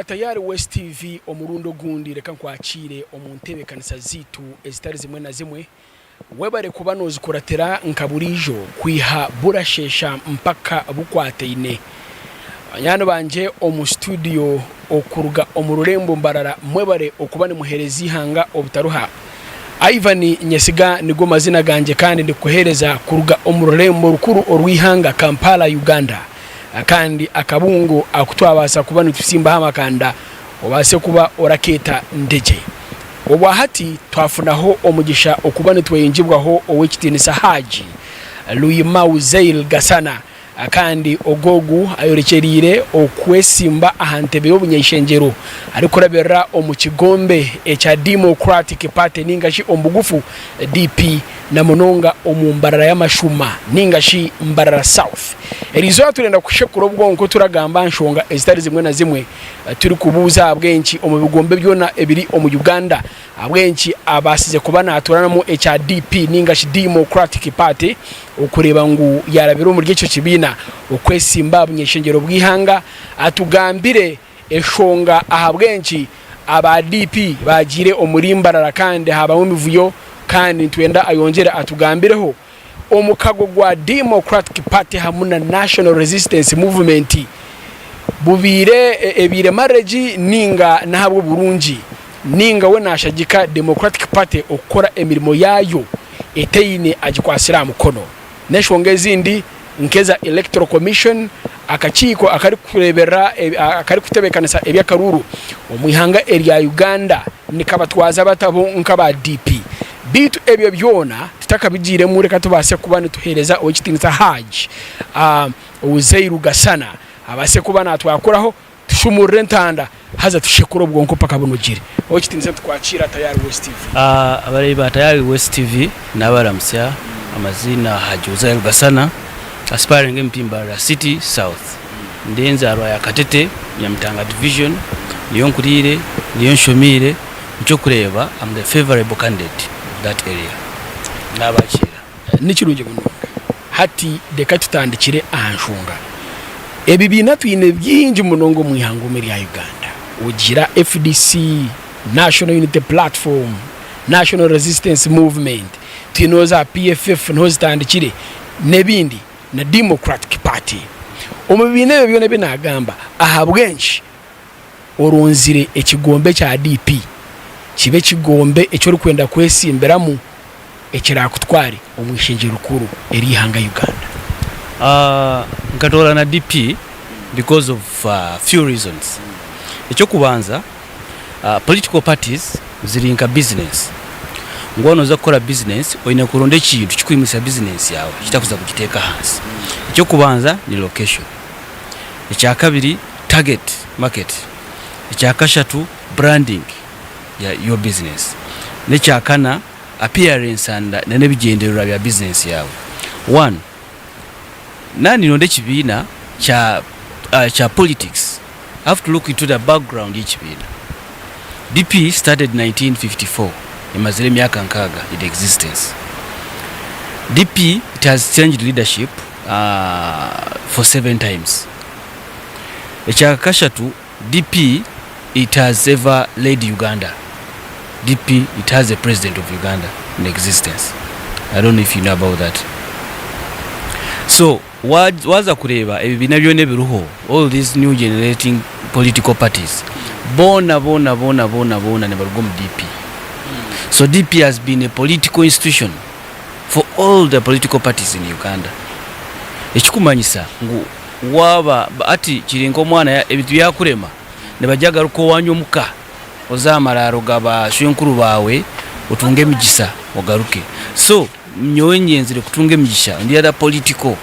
Wa Tayari West TV omurundi ogundi reka nkwakiire omu ntebeekanisa zaitu ezitari zimwe na zimwe. Webare kuba nozikuratira nka buriijo kwiha burasheesha mpaka bukwataine. Banywani bangye omu studio okuruga omu rurembo Mbarara mwebare okuba nimuheereza eihanga obutaruha. Ivan Nyesiga nigo mazina gangye kandi ndikukuheereza kuruga omu rurembo rukuru orw'eihanga Kampala, Uganda. Kandi akabungo aku twabaasa kuba nitusimbaho amakanda obaase kuba orakeeta Ndegye. Obwahati twafunaho omugisha okuba nitweyungibwaho Ow'ekitiinisa Hajji Luyima Uzail Gasana kandi ogu ogu ayorekyereire okwesimba aha ntebe y'obuny'eishengyero arikurabirira omu kigombe ekya Democratic Party ninga shi omu bugufu DP na munonga omu Mbarara y'amashuma ninga shi Mbarara South. Eriizooba turenda kushekura obwonko turagamba aha nshonga ezitari zimwe na zimwe turikubuuza ahabw'enki omu bigombe byona ebiri omu Uganda ahabw'enki abaasize kuba naatooranamu ekya DP ninga shi Democratic Party okureeba ngu yaarabira omuri ekyo kibiina okwesimba aha buny'eishengyero bw'eihanga atugambire Enshonga ahabw'enki aba DP baagiire omuri Mbarara kandi haabamu emivuyo kandi nitwenda ayongyere atugambireho omukago gwa Democratic Party hamu na National Resistance Movement bubaire ebaire marriage ninga n'ahabw'oburungi ninga we nashagika Democratic Party okukora emirimo yaayo etaine agikwatsire aha mukono. N'enshonga ezindi nk'eza Electoral Commission, akakiiko akarikureeberera akarikutebeekanisa eby'akaruuru omu ihanga erya Uganda nikabatwaza bata bo nk'aba DP. Beitu ebyo byona tutakabigiiremu reka tubaase kuba nituheereza Ow'ekitiinisa Hajj Uzeiru Gasana abaase kuba natwakuraho Tushumurure entanda haza tushekure obwonko paka bunogire. Ow'ekitiinisa nitukwakiira Tayari West TV. Abareebi ba Tayari West TV nabaramutsya, amaziina Hajji Uzair Gasana, aspiring MP Mbarara City South. Ndi enzaarwa ya Katete, Nyamitanga Division, niyo nkuriire, niyo nshomiire, nikyo orikureeba am the favourable candidate of that area. Nabakiira. Ni kirungi munonga. Hati reka tutandikire aha nshonga. Ebibiina twine bingi munonga omu ihanga omu erya Uganda. Ogira FDC, National Unity Platform, National Resistance Movement, twineho za PFF niho zitandikire n'ebindi na Democratic Party. Omu bibiina ebyo byona ebi naagamba, ahabw'enki oronzire ekigombe ekya DP kibe ekigombe eki orikwenda kwesimbiramu ekiraakutware omu ishengyero rikuru ery'eihanga Uganda? Nkatoorana DP because of few reasons. Eky'okubanza, political parties ziri nka business. Ngu waaba nooza kukora business, oine kuronda ekintu kikwimutsya business yaawe ekitakuza kugiteeka ahansi. Eky'okubanza ni location, ekyakabiri target market, ekyakashatu branding ya your business, n'ekyakana appearance and n'ebigyendererwa bya business yaawe. One, naaba ninonda ekibiina kya kya politics, I have to look into the background y'ekibiina. DP started 1954, emazire emyaka nkaaga in existence. DP it has changed leadership for seven times. Ekyakashatu, DP it has ever led Uganda. DP it has a president of Uganda in existence. I don't know if you know about that. So waaza kureeba ebibiina byona ebiriho, all these new generating political parties, boona boona boona boona boona nibaruga omu DP. So DP has been a political institution for all the political parties in Uganda. Ekikumanyisa ngu waaba hati kiri nk'omwana ebintu byakurema nibagya garuka owanyu omuka oze aha maraaro ga bashwenkuru baawe otunge emigisa ogaruke. So nyowe nyenzire kutunga emigisha ndi other political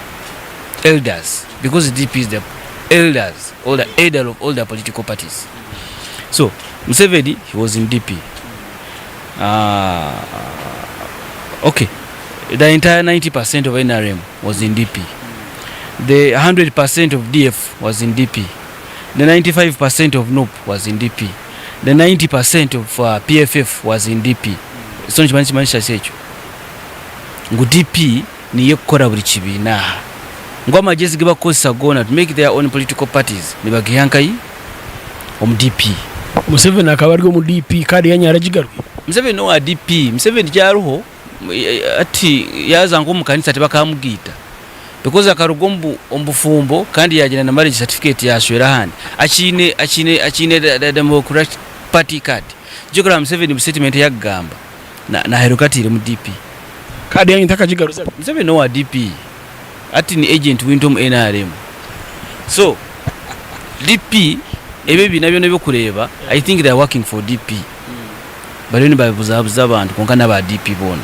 elders because DP is the elders or the elder of all the political parties. So Museveni he was in DP. Uh, okay, the entire 90% of NRM was in DP. The 100% of DF was in DP. The 95% of NUP was in DP. The 90% of uh, PFF was in DP. So nikiba nikimanyisa ki ekyo? Ngu DP niyo ekukora buri kibiina aha. Ngu amagyezi ge bakukozesa goona to make their own political parties nibagaiha nkahi? Omu DP. Museveni akaba ari omu DP kaadi yanyu aragigarwire? Museveni n'owa DP. Museveni kyariho hati yaaza nk'omu kanisa tibakamugaita because akaruga omu omu bufumbo kandi yaagyenda na marriage certificate yaashwera ahandi. Akiine akiine akiine the Democratic Party card. Jukira Museveni buri statement ei akugamba naaheruka atiire omu DP. Kaadi yanyu takagigaruzaga? Museveni n'owa DP. Hati ni agent wintu omu nrm so DP ebi ebiina byona ebyokureeba I think they are working for DP bariyo nibabuzabuza abantu kwonka naba DP boona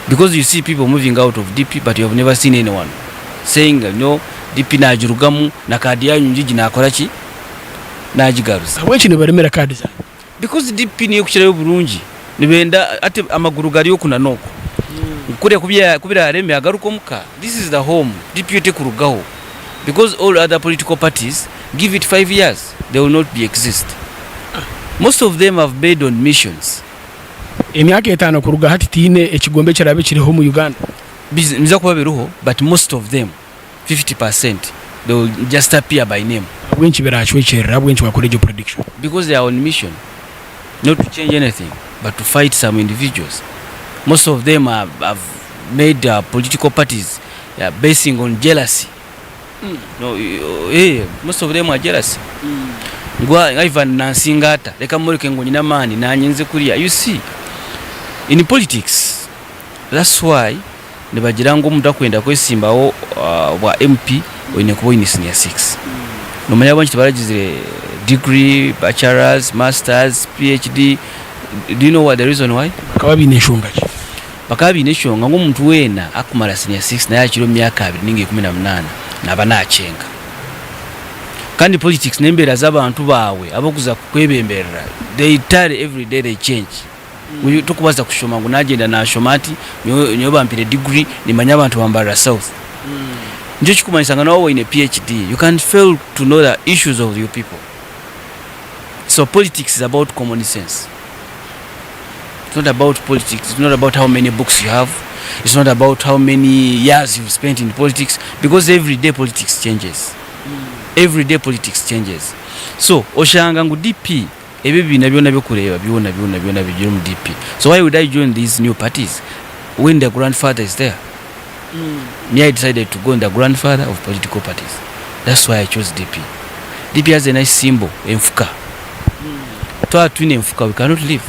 because you see people moving out of DP but you have never seen anyone saying no DP nagirugamu na card yanyu ngigi nakoraki nagigaruza. Ahabw'enki nibaremera card zanyu? Because DP niyo ekukirayo oburungi nibenda hati amaguru gari oku na noku kuriya kubirareme agaruke omuka this is the home DP yo tekurugaho because all other political parties give it 5 years they will not be exist most of them have made on missions. Emyaka etano kuruga hati tihaine ekigombe ekiraabe kiriho omu Uganda? Nibiza kuba biriho but most of them 50% they will just appear by name. Ahabw'enki biracwekyerera? Ahabw'enki wakora egyo prediction? Because they are on mission not to change anything but to fight some individuals. Most of them are, have made uh, political parties uh, basing on jealousy. Mm. No, eh, most of them are jealousy. Mm. Ngwa Ivan nansinga ata leka mureke ngu nyina amaani nanye nze kuriya. You see in politics that's why Nibagira ngu omuntu akwenda kwesimbaho obwa MP oine kuba oine senior 6. Nomanya ahabw'enki tibaragizire degree, bachelors, masters, PhD, do you know what the reason why? Bakaba baine nshonga ki? Bakaba baine enshonga ngu omuntu weena akumara senior 6 naye akiri omu myaka abiri ninga 18 naaba nakyenga. Kandi politics n'embeera z'abantu baawe abokuza kukwebemberera they tally every day they change. Ngu tokubaasa kushoma ngu nagyenda nashoma ati nyowe nyowe bampire degree nimanya abantu ba Mbarara South. Nikyo kikumanyisa ngu nawe oine PHD you can fail to know the issues of your people. So politics is about common sense. It's not about politics, it's not about how many books you have, it's not about how many years you've spent in politics because every day politics changes. Every day politics changes. So oshanga ngu DP Ebi ebibiina byona ebyokureeba byona byona byona biri omu DP. So why would I join these new parties when the grandfather is there? Me I decided to go in the grandfather of political parties. That's why I chose DP. DP has a nice symbol, enfuka. Twaba twine enfuka we cannot live.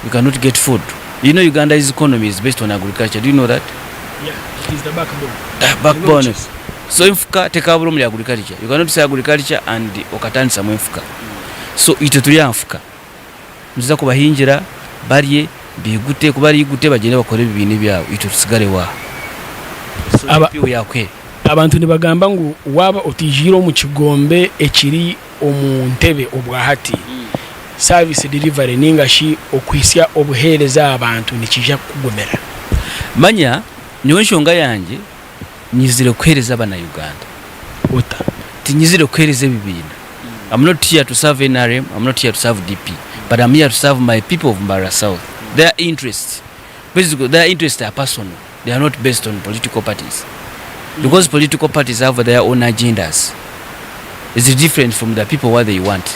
We cannot get food. You know Uganda's economy is based on agriculture. Do you know that? Yeah, it is the backbone. The backbone. So enfuka tekabura omuri agriculture. You cannot say agriculture and okatandisamu enfuka. So itwe turi aha nfuka. Nituza kubahingira barye baigute, ku baraigute bagyende bakore ebibiina ebyabo itwe tutsigareho aha. So Aba- DP we are okay. Abantu nibagamba ngu waaba otiijiire omu kigombe ekiri omu ntebe obwahati, service delivery ninga shi okuhitsya obuheereza aha bantu nikiija kukugumira. Manya nyowe enshonga yangye nyizire kuheereza abana Uganda. Ota? Tinyizire kuheereza ebibiina. I'm not here to serve NRM, I'm not here to serve DP, but I'm here to serve my people of Mbarara South. Their interests, basically their interests are personal. They are not based on political parties. Because political parties have their own agendas. It's different from the people what they want.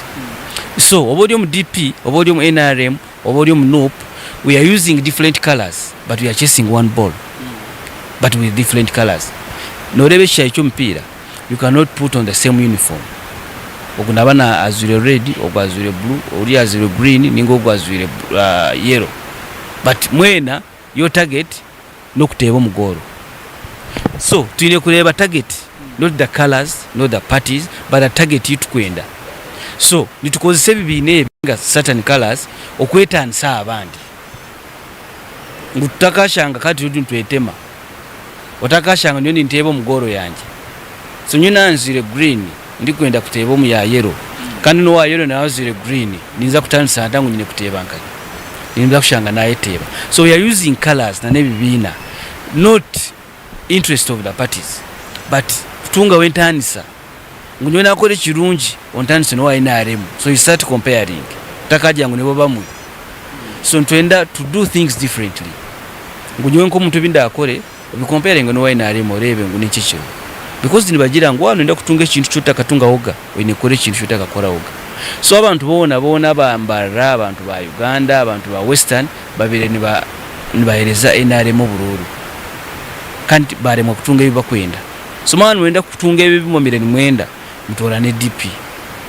So, oba ori omu DP, oba ori omu NRM, oba ori omu NUP, we are using different colors, but we are chasing one ball. But with different colors. Noreeba ekishaayi ky'omupiira, you cannot put on the same uniform. Ogu naba na ajwaire red, ogu ajwaire blue, oriya ajwaire green, ninga ogu ajwaire uh, yellow. But mwena your target n'okuteeba omu goolo. So twine kureeba target not the colours, not the parties but the target ei tukwenda. So nitukozesa ebibiina ebi nga certain colours okwetaanisa aha bandi ngu tutakashanga kandi turiyo nitwetema. Otakashanga nyowe ninteeba omu goolo yangye. So nyowe naanjwire green ndikwenda kuteeba omu ya yellow kandi n'owa yellow nawe ajwire green ninza kutandisa nta ngu nyine kuteeba nkahi? Ninza kushanga nayeteeba. So we are using colours na n'ebibiina not interest of the parties but kutungaho entaanisa ngu nyowe nakora ekirungi ontaanise n'owa nrm so you start comparing otakagira ngu nibo bamwe. So nitwenda to do things differently ngu nyowe nk'omuntu ebi ndakore obicomparinge n'owa nrm oreebe ngu n'enki ekiriho because nibagira ngu waaba noyenda kutunga ekintu eki otakatungahoga oine kukora ekintu eki otakakorahoga. So abantu boona boona aba Mbarara, abantu ba Uganda, abantu ba Western babaire niba nibahereza nrm oburuuru kandi baremwa kutunga ebi bakwenda. So mwaba nimwenda kutunga ebi ebi mwamire nimwenda, mutoorane DP.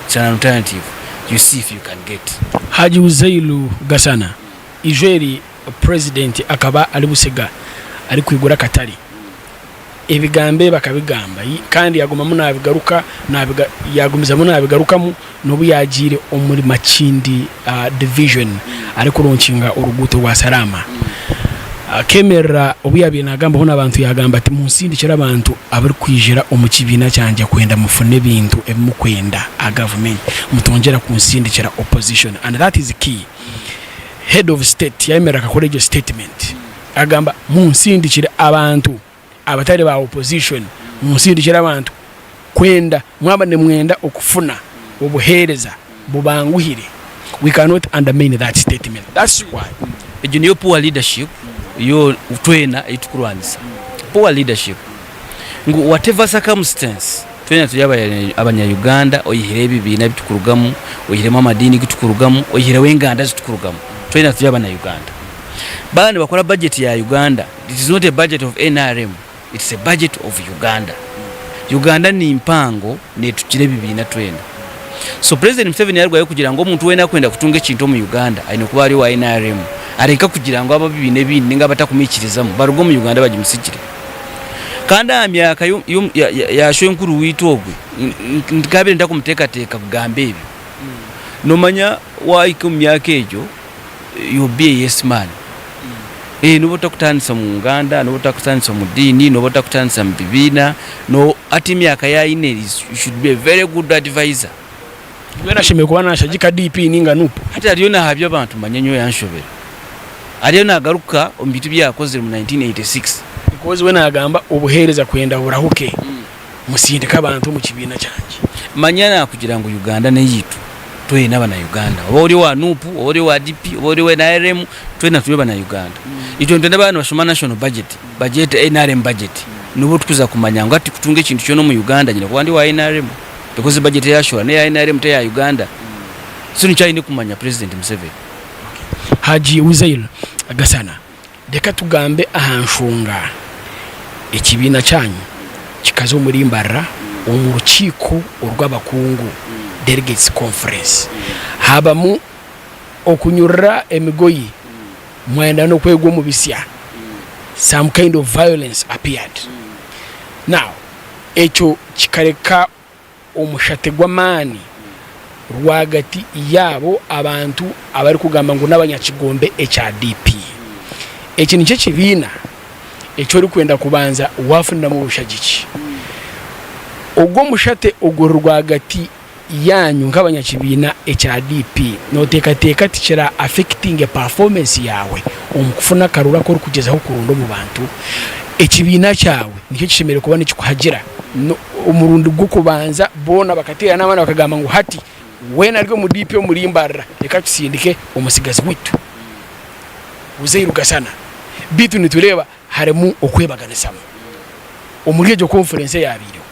It's an alternative, you see if you can get. Haji Uzeilu Gasana, Ijo eri Purezidenti akaba ari Busiga arikwigura akatare. Ebigambo ebi akabigamba kandi yagumamu nabigaruka yagumizamu nabigarukamu n'obu yagiire omuri Makindye Division arikuronkinga oruguuto rwa Salaama. Akemerera obu yabaire nagambaho n'abantu yagamba ati, Munsindikire abantu abarikwijira omu kibiina kyangye kwenda mufune ebintu ebi mukwenda aha gavumenti mutongyera kunsindikira opposition and that is key. Head of state yayemerera akakora egyo statement. Agamba, Munsindikire abantu abatari ba opposition, munsindikire abantu kwenda, mwaba nimwenda okufuna obuheereza bubanguhire. We cannot undermine that statement. That's why. Egyo niyo poor leadership yo twena ei tukurwanisa. Poor leadership. Ngu whatever circumstance, twena turi abanya Uganda oyihireho ebibiina ebi tukurugamu, oyihiremu amadiini gu tukurugamu, oyihireho enganda ezi tukurugamu, twena turi abanya Uganda. Baaba nibakora budget ya Uganda, it is not a budget of nrm, it's a budget of Uganda. Uganda ni mpango netukira ebibiina twena. So President Museveni yarugayo kugira ngu omuntu weena akwenda kutunga ekintu omu Uganda aine kuba ari owa nrm, areka kugira ngu ababibiina ebindi ninga abatakumwikirizamu baruge omu Uganda bagimusigire. Kandi aha myaka ya shwenkuru waitu ogwe nkabaire ntakumuteekateeka kugamba ebyo. Nomanya wahika omu myaka egyo, you be a yes man. Eh, noba otakutandisa mu nganda, noba otakutandisa omu diini, noba otakutandisa mu bibiina, no hati emyaka yaine you should be a very good advisor. Mbwenu ashemereire kuba nashagika DP ninga Nup? Hati ariyo nahabya abantu manya nyowe yanshobera. Ariyo nagaruka omu bintu ebi yakozire omu 1986. Because we nagamba obuhereza kwenda burahuke. Musindike abantu omu kibiina kyangye. Manya nakugira ngu Uganda neyeitu twena abana Uganda oba ori owa Nup oba ori owa DP oba ori owa nrm twena turi abana Uganda. Itwe nitwenda baaba nibashoma national budget bagyete nrm budget nibwo tukuza kumanya ngu hati kutunga ekintu kyona omu Uganda nyine kuba ndi owa nrm because budget eyashora neya nrm teya Uganda so nikyo ayine kumanya president Museveni. Hajji Uzail Gasana. Reka tugambe aha nshonga ekibiina kyanyu kikaza omuri Mbarara omu rukiiko orw'abakungu, Delegates Conference, haabamu okunyurura emigoyi mwayenda n'okwegwa omu bitsya, some kind of violence appeared. Now ekyo kikareka omushate gw'amaani rwagati yaabo abantu abarikugamba ngu n'abanyakigombe ekya DP. Eki nikyo ekibiina eki orikwenda kubanza waafuniramu obushagiki. Ogwo omushate oguri rwagati yaanyu nk'abanyakibiina ekya DP, nooteekateeka tikira affectinge performance yaawe omu kufuna akaruru aku orikugyezaho kuronda omu bantu? Ekibiina kyawe nikyo kishemereire kuba nikikuhagira. Omurundi gw'okubanza boona bakateerana amaani bakagamba ngu hati weena ari omu DP omuri Mbarara reka tusindike omutsigazi waitu Uzair Gasana. Beitu nitureeba harimu okwebaganisamu omuri egyo konfurensi eyaabaireho.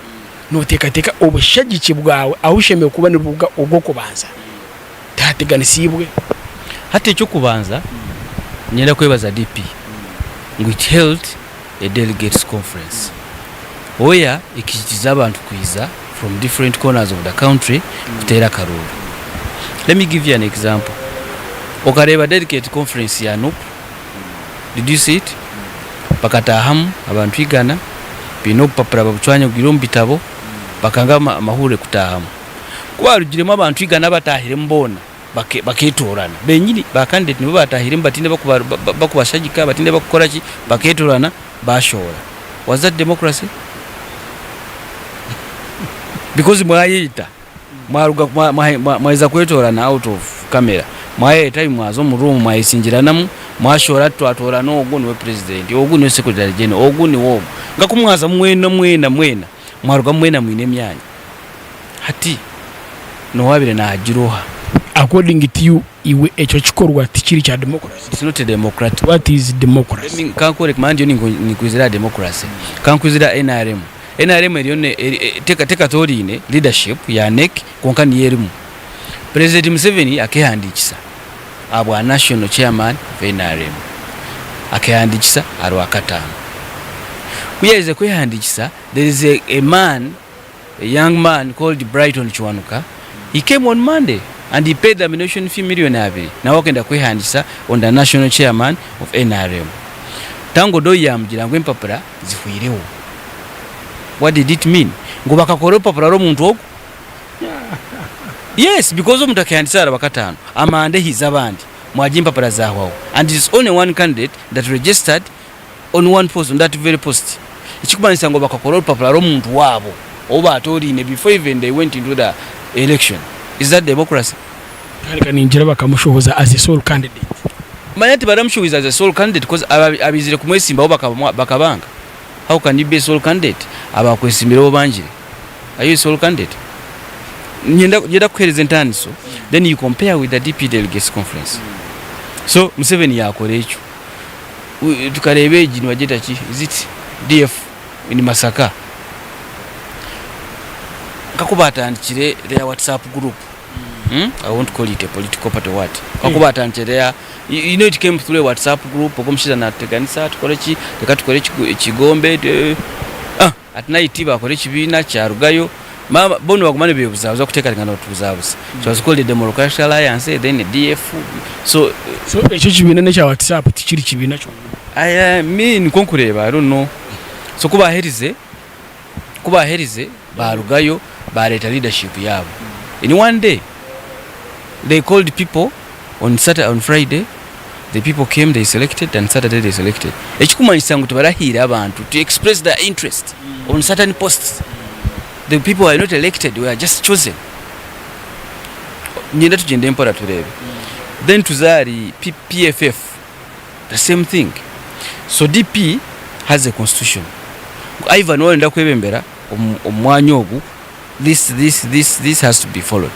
Nooteekateeka obushagiki bwawe ahu bushemereire kuba niburuga ogw'okubanza tihateganisiibwe? Hati eky'okubanza niinyenda kwebaza DP ngu it held a delegates conference oya ekihikize abantu kwiza from different corners of the country kuteera akaruuru. Let me give you an example, okareeba delegate conference ya nup, did you see it? Bakataahamu abantu igana baine obupapura babucwanyagwire omu bitabo bakanga amahurire kutaahamu. Ku baarugiremu abantu igana abataahiremu boona, Bakeetoorana benyini, ba candidate nibo baatahiremu bataine bakubashagika, bataine bakukora ki, bakeetoorana baashohora. Was that democracy? Because mwayeyita, mwaruga mwaheza kwetoorana out of camera, mwayeyeta mwaza omu room mwayesingiranamu, mwashohora ati twatoorana ogu niwe president, ogu niwe secretary general, ogu niwe ogu. Nka ku mwazamu mwena mwena mwena, mwarugamu mwena mwine emyanya. Hati n'owaabaire naagira oha? According to you, iwe ekyo kikorwa tikiri kya democracy? It's not a democratic. What is democracy? Ka nkworeke, manya ndiyo ninkwizira aha democracy. Ka nkwizire aha nrm. Nrm eriyo ne, teka, tekatoraine leadership ya NEC kwonka niyo erimu. Purezidenti Museveni akehandiikisa ahabwa National Chairman of nrm. Akehandiikisa aha Rwakataano. Ku yaaherize kwehandiikisa, there is a, a man, a young man called Brighton Kiwanuka, he came on Monday and he paid the nomination fee million abiri nawe akenda kwehandiikisa on the National Chairman of nrm. Tanga Odoi yaamugira ngu empapura zihwireho. What did it mean? Ngu bakakora orupapura rw'omuntu ogwo? Yes, because omuntu akehandiikisa aha Rwakataano, amanda ehiize abandi, mwagira empapura zaahwaho and it is only one candidate that registered on one post, on that very post. Ekikumanyisa ngu bakakora orupapura rw'omuntu waabo ou baatooraine before even they went into the election. Is that democracy? Kandi ka ningira bakamushohoza as a sole candidate. Manya tibaramushohoize as a sole candidate coz abaizire kumwesimbaho bakabanga. How can you be a sole candidate abakwesimbireho obangire? Are you a sole candidate? Nyenda nyenda kukuhereza entaaniso then you compare with the DP delegates conference. So Museveni yakora ekyo. Tukareeba egi nibagyeta ki? Is it DF in Masaka? Nkaku batandikire their WhatsApp group. Hmm? I won't call it a political party what. Nkaku batandikire their you, you know it came through a WhatsApp group ogu omushaija natuteganisa tukore ki reka tukore ekigombe ah at night bakora ekibiina kyarugayo maama bo nibaguma nibebuzabuza kuteekateeka nibatubuzabuza it was called the Democratic Alliance then DF so So ekyo ekibiina n'ekya WhatsApp tikiri kibiina kyonka. I, uh, me nikwo nkureeba I don't know so ku baaherize Ku baaherize baarugayo baareeta leadership yaabo. In one day they called people on Saturday, on Friday the people came they selected and Saturday they selected. Ekikumanyisa ngu tibarahaire abantu to express their interest on certain posts. The people were not elected, were just chosen. Nyenda tugyende mpora tureebe. Then tuze ahari PFF. The same thing. So DP has a constitution. Ngu Ivan waaba noyenda kwebembera omu mwanya ogu, this, this, this, this has to be followed.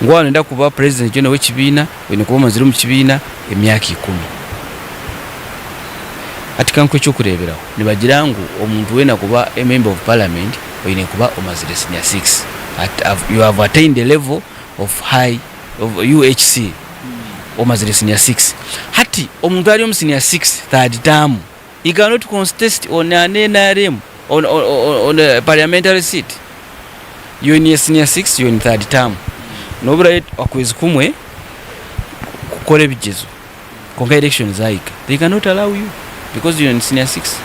Ngu waaba noyenda kuba president general w'ekibiina, oine kuba omazire omu kibiina emyaka ikumi. Hati ka nkuhe eky'okureeberaho, nibagira ngu omuntu weena kuba a member of parliament, oine kuba omazire senior six. At, you have attained a level of high, of UHC. Omazire senior six. Hati omuntu ari omu senior six third term he cannot contest on an NRM on, on, on, on a parliamentary seat. You're in senior six, you're in third term. Noburayo okwezi kumwe kukora ebigyezo kwonka election zahika they cannot allow you because you're in senior six.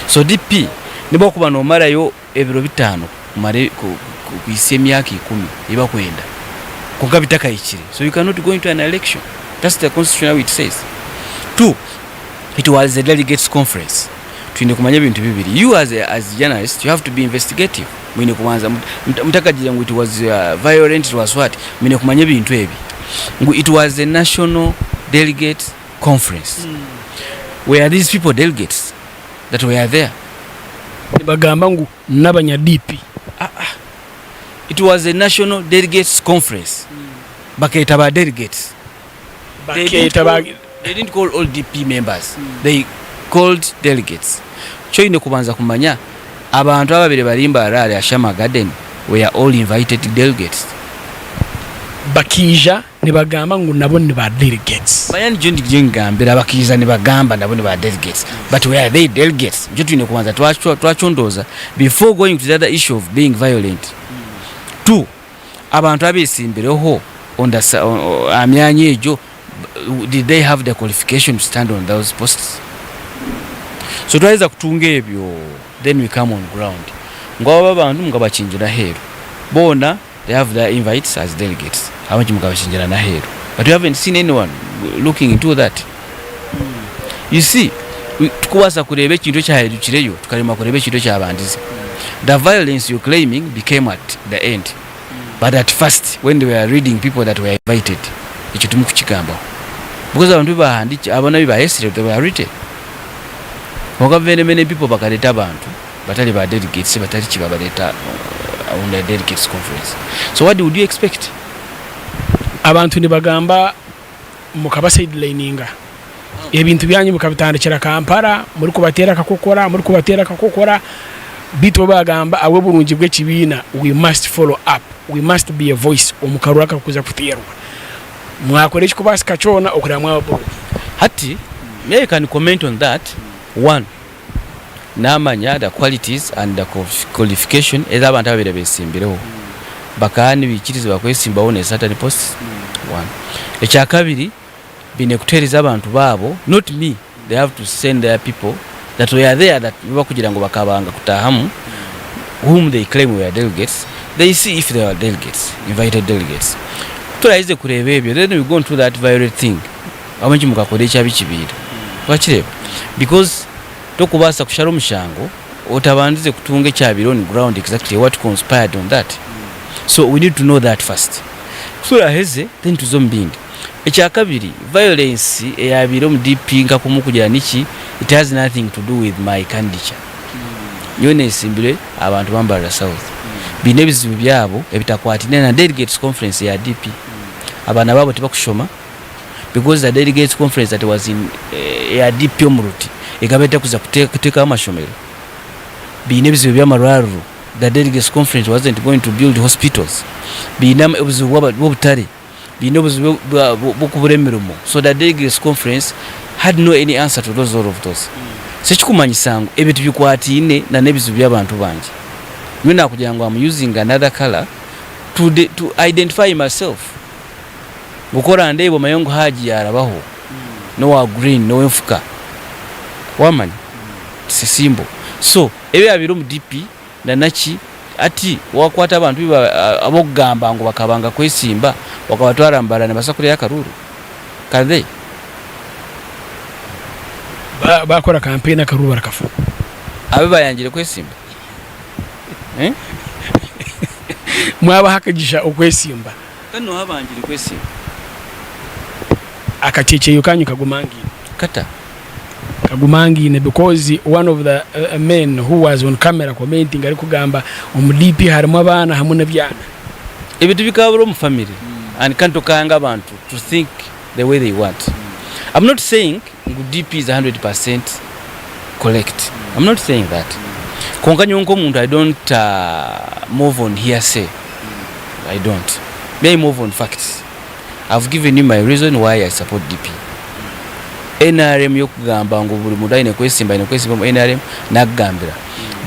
So DP nibakuba nomarayo ebiro bitaano kumara kuhitsya emyaka ikumi ei barikwenda kwonka bitakahikire so you cannot go into an election that's the constitution how it says. Two, it was a delegates conference twine kumanya ebintu bibiri you as a, as journalist you have to be investigative mwine kubanza mutakagira ngu it was uh, violent it was what mwine kumanya ebintu ebi ngu it was a national delegate conference mm. were these people delegates that were there. Nibagamba ngu n'abanya DP. Ah, ah. It was a national delegates conference. Mm. Bakeeta ba delegates. Bakeeta ba They didn't call all DP members. Mm. They called delegates. Kyoine kubanza kumanya abantu ababire bari Mbarara Ashama Garden were all invited delegates. Bakiija Nibagamba ngu nabo ni ba delegates. Manya nikyo ndiyo ngambira abakiriza nibagamba nabo ni ba delegates but were they delegates nikyo twine kubanza twacondooza before going to the other issue of being violent. Two, abantu abesimbireho on the aha myanya egyo did they have the qualification to stand on those posts? So twaheza kutunga ebyo then we come on ground ngu abo abantu mukabakingira aheeru boona They have their invites as delegates ahabw'enki mukabakingira n'aheeru but we haven't seen anyone looking into that you see tikubaasa kureeba ekintu ekyaherukireyo tukaremwa kureeba ekintu ekyabandize the violence you're claiming became at the end but at first when they were reading people that were invited ekyo timukukigambaho because abantu bibahandiki abo nabi bahesire they were written kwonka very many people bakareta abantu batari ba delegates batari ki babareeta on the delegates conference so what would you expect? Abantu nibagamba mukaba sidelininga ebintu byanyu mukabitandikira Kampala murikubateera akakokora murikubateera akakokora. Beitu bo baagamba ahabw'oburungi bw'ekibiina we must follow up, we must be a voice omu karuru akarikuza kuteerwa. Mwakora ekirikubaasika kyona okureeba mwaba bold. Hati me I can comment on that, one namanya the qualities and the qualification ezi abantu ababaire besimbireho bakaba nibaikirizibwa kwesimbaho on a certain post one. Ekyakabiri baine kuteereza abantu baabo not me they have to send their people that were there that bakugira ngu bakabanga kutahamu whom they claim were delegates they see if they were delegates invited delegates kuturaheze kureeba ebyo then we go into that violent thing ahabw'enki mukakora ekyabi kibiira wakireeba because tokubaasa kushara omushango otabandize kutunga ekyabaire on ground exactly what conspired on that so we need to know that first kuturaheze then tuze omu bindi Ekyakabiri, violence eyabaire omu DP nka kumu kugira niki, it has nothing to do with my candidature. Nyowe nesimbire abantu ba Mbarara South. Baine ebizibu byabo ebitakwatine na delegates conference ya DP. Abaana baabo tibakushoma because the delegates conference that was in eya DP omu Ruti ekaba etakuza kutekaho amashomero. Baine ebizibu by'amarwariro, the delegates conference wasn't going to build hospitals. Baine obuzibu bw'obutare. Baine obuzibu bw'okubura emirimo so the delegates conference had no any answer to those all of those. So ekikumanyisa ngu ebyo tibikwataine na n'ebizibu by'abantu bangye. Nyowe nakugira ngu am using another colour to, to identify myself ngu ku orandeeba omanye ngu Haji yaarabaho n'owa green n'owenfuka wamanya it's simple. So ebyabaire omu DP na naki Hati wakwata abantu ab'okugamba ngu bakabanga kwesimba okabatwara Mbarara nibabaasa kurya akaruuru? Can they? Bakora kampeyini akaruuru barakafuna. Abu bayangire kwesimba? Eh? Mwabaha akagisha okwesimba. Kandi noha abangire kwesimba? Akakyekyeyo kanyu kagumangaine. Kata? Kagumangaine because one of the men who was on camera commenting arikugamba omu DP harimu abaana hamwe n'ebyana. Ebyo tibikabura omu family and kandi tokanga abantu to think the way they want. I'm not saying ngu DP is 100% correct. I'm not saying that. Kwonka nyowe nk'omuntu I don't move on hearsay. I don't. Me I move on facts. I've given you my reason why I support DP. NRM yokugamba ngu buri muntu aine kwesimba aine kwesimba omu NRM nakugambira.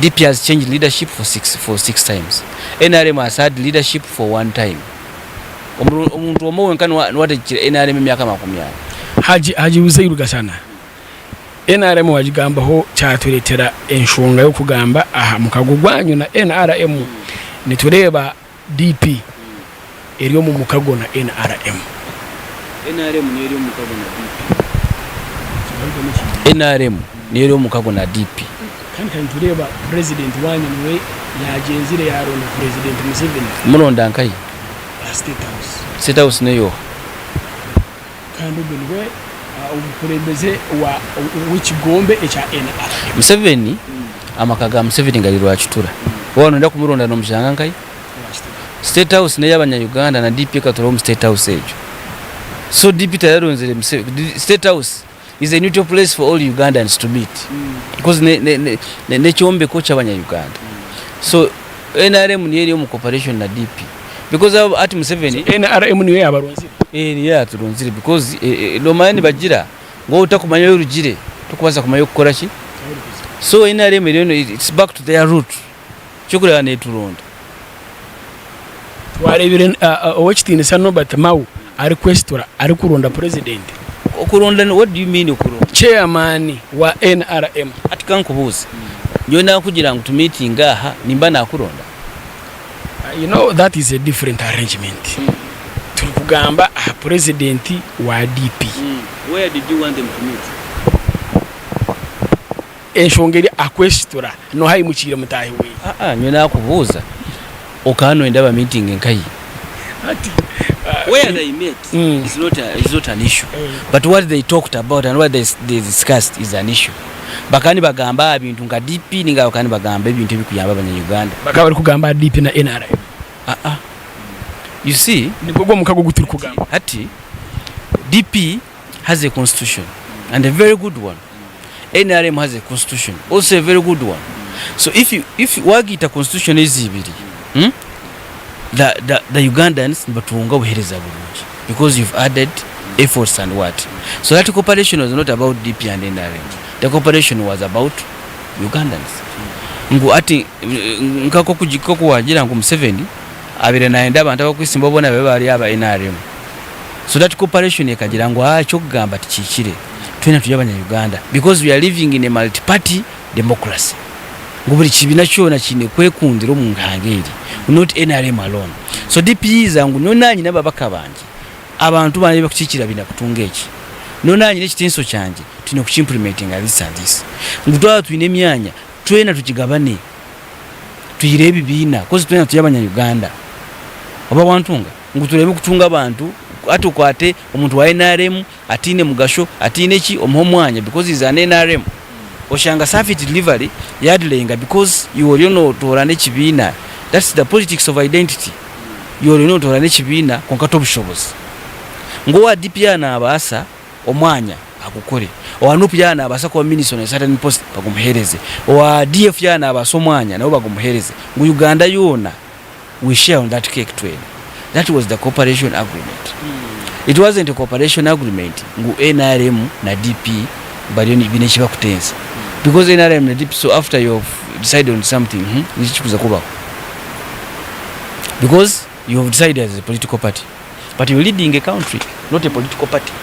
DP has changed leadership for six, for six times. NRM has had leadership for one time. Omuntu omwe wenka niwe ategekire NRM emyaka 40. Haji Haji Uzairu Gasana, NRM wagigambaho kyaturetera enshonga yokugamba aha mukago gwanyu na NRM nitureeba DP eri omu mukago na nrm. Nrm niyo eri omu mukago na DP. Nrm niyo eri omu mukago na DP. Kandi kandi nitureeba Purezidenti waanyu niwe yaagyenzire yaaronda Purezidenti Museveni. Kumuronda nkahi? Aha State House. State House n'eyooha? Kandi ogwo niwe omukurembeze w'ekigombe ekya nrm. Museveni, amaka ga Museveni gari Rwakitura. Waaba noyenda kumuronda nomushanga nkahi? State House n'eyabanya Uganda na DP ekatura omu State House egyo. So DP teraronzire Museveni. State House is a neutral place for all Ugandans to meet. Because n'ekyombeko ky'abanya Uganda. So NRM niyo eri omu cooperation na DP. Because ati Museveni. So NRM niyo yabaronzire? Eh niyo yaturonzire because nomanya nibagira ngu waaba otakumanya ahu orugire tokubaasa kumanya okukora ki? So NRM eriyo it's back to their root. Ekyokureeba neturonda. Twareebire Owekitiinisa Norbert Mao arikwesitura arikuronda Purezidenti. Okuronda what do you mean okuronda? Chairman wa NRM. Hati kankubuuze, nyowe nakugira ngu tu meetinge aha nimba nakuronda? You know that is a different arrangement. Turikugamba aha Purezidenti wa DP. Where did you want them to meet? Enshonga eri aha kwesitura n'oha aimukiire mutaahi we. Aa, nyowe naakubuuza, okaba noyenda ba meetinge nkahi? Hati, Where they met is not a, is not an issue. But what they talked about and what they, they discussed is an issue. Bakaba nibagamba aha bintu nka DP ninga bakaba nibagamba ebintu ebikuyamba abanya-Uganda. Bakaba barikugamba aha DP na NRM. Aa. You see, Nigwo gwo mukago ogu turikugamba. hati DP has a constitution and a very good one. NRM has a constitution also a very good one. So if you, if wagiita constitution ezi ibiri hmm? the, the, the Ugandans nibatunga obuhereza burungi because you've added efforts and what. So that cooperation was not about DP and NRM. The cooperation was about Ugandans. Ngu ati nkakoku wagira ngu Museveni abaire nayenda abantu abakwesimbaho boona babe bari aba NRM. So that cooperation ekagira ngu haa ekyokugamba tikihikire twena turi abanya Uganda because we are living in a multi party democracy ngu buri kibiina kyona kiine kwekundira omu ihanga eri not nrm alone. So DP yiiza ngu nyowe nanye n'ababaka bangye abantu bangye abu barikukiikirira baine kutunga eki, nyowe nanye n'ekitinso kyangye twine kuki implementinga this and this ngu twaba twine emyanya twena tugigabane twihireho ebibiina coz twena turi abanya Uganda oba wantunga? Ngu tureebe kutunga abantu hati okwate omuntu wa nrm ataine mugasho ataine ki omuhe omwanya because he is an nrm oshanga service delivery yadelayinga because iwe oriyo notoorana ekibiina that's the politics of identity iwe oriyo notoorana ekibiina kwonka tobushobozi ngu owa DP yaaba nabaasa omwanya agukore owa nup yaaba nabaasa kuba minister on a certain post bagumuhereze owa DF yaaba nabaasa omwanya nawe bagumuhereze ngu Uganda yoona we share on that cake twena that was the cooperation agreement it wasn't a cooperation agreement ngu nrm na dp bariyo biine eki bakutensa because nrm na dp so after you have decided on something hmm, niki kikuza kubaho because you have decided as a political party but you're leading a country not a political party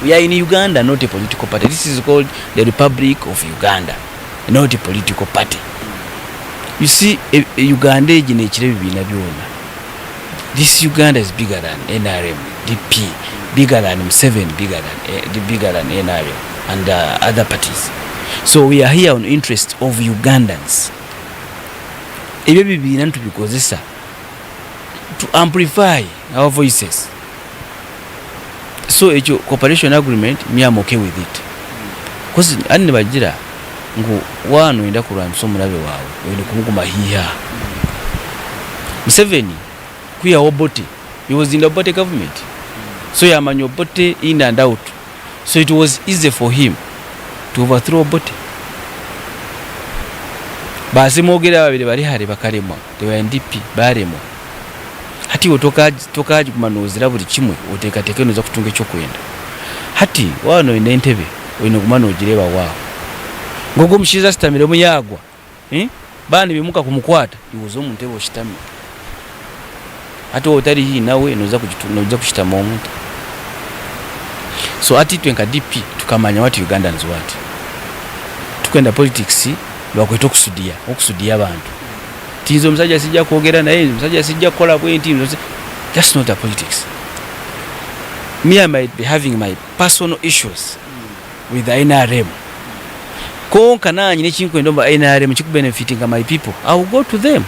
we are in uganda not a political party this is called the republic of uganda not a political party you see e, e, uganda egi nekira ebibiina byona this uganda is bigger than nrm dp bigger than m7 bigger than, eh, bigger than nrm and uh, other parties so we are here on interest of ugandans ebyo ebibiina nitubikozesa to amplify our voices so ekyo cooperation agreement me am okay with it cause ani nibagira ngu waaba noyenda kurwanisa omurabe waawe oine kumuguma haihi aha Museveni kwihaho Obote he was in the Obote government so yamanya Obote in and out so it was easy for him to overthrow Obote ba Ssemwogerere ababaire bari hare bakaremwa they were in DP baremwa hati iwe tokaguma nozira buri kimwe otekateke noza kutunga ekyokwenda hati waba noyenda entebe oyine kuguma nogireeba waawe ngu ogwo omushaija ashutamiremu yagwa Baaba nibaimuka kumukwata, iwe oze omu ntebe oshutame. Hati waaba otari haihi nawe, noija kushutama omu ota? So hati itwe nka DP tukamanya what Ugandans want. Titukwenda politics nibakweta okusudiya, okusudiya abantu. Nti nze omusajja sijja kwogera naye, nze omusajja sijja kukola bwenti, that's not a politics. Me I might be having my personal issues with the nrm kwonka nanye nekinkwenda omu nrm kikubenefitinga my people I will go to them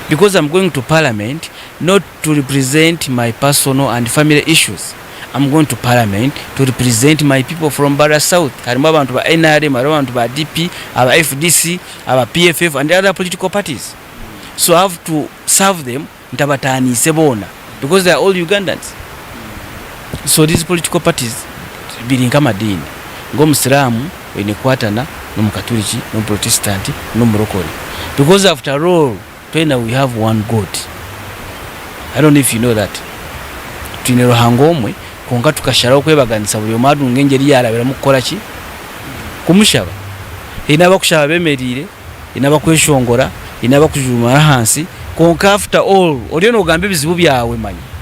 because I'm going to parliament not to represent my personal and family issues I'm going to parliament to represent my people from Bara South harimu abantu ba nrm harimu abantu ba DP aba FDC aba PFF and other political parties so I have to serve them ntabataaniise boona because they are all Ugandans. So these political parties biri nk'amadiini ng'omusiraamu oine kukwatana n'omukaturiki n'omuprotestant n'omurokore because after all twena we have one God. I don't know if you know that. Twine Ruhanga omwe kwonka tukasharaho kwebaganisa buri omwe arunga engyeri yaarabiramu kukora ki? Kumushaba. Haine abakushaba bemereire haine abakweshongora, haine abakujuumara ahansi, kwonka after all oriyo nogamba ebizibu byawe manya.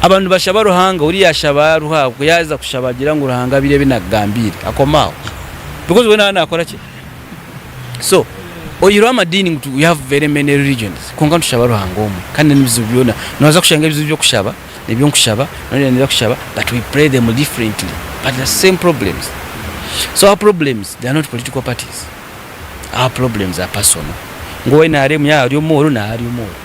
Abantu nibashaba Ruhanga, oriya ashaba Ruhanga, ku yaaza kushaba agira ngu Ruhanga biri ebi nakugambiire, akoma aho because we naaba nakora ki? So oyihireho amadiini ngu we have very many religions kwonka nitushaba Ruhanga omwe kandi n'ebizibu byona nooza kushanga ebizibu by'okushaba nibyo nkushaba noriya nibyo akushaba but we pray them differently but the same problems so our problems they are not political parties our problems are personal ngu owa nrm yaaba ari omworo nawe ari omworo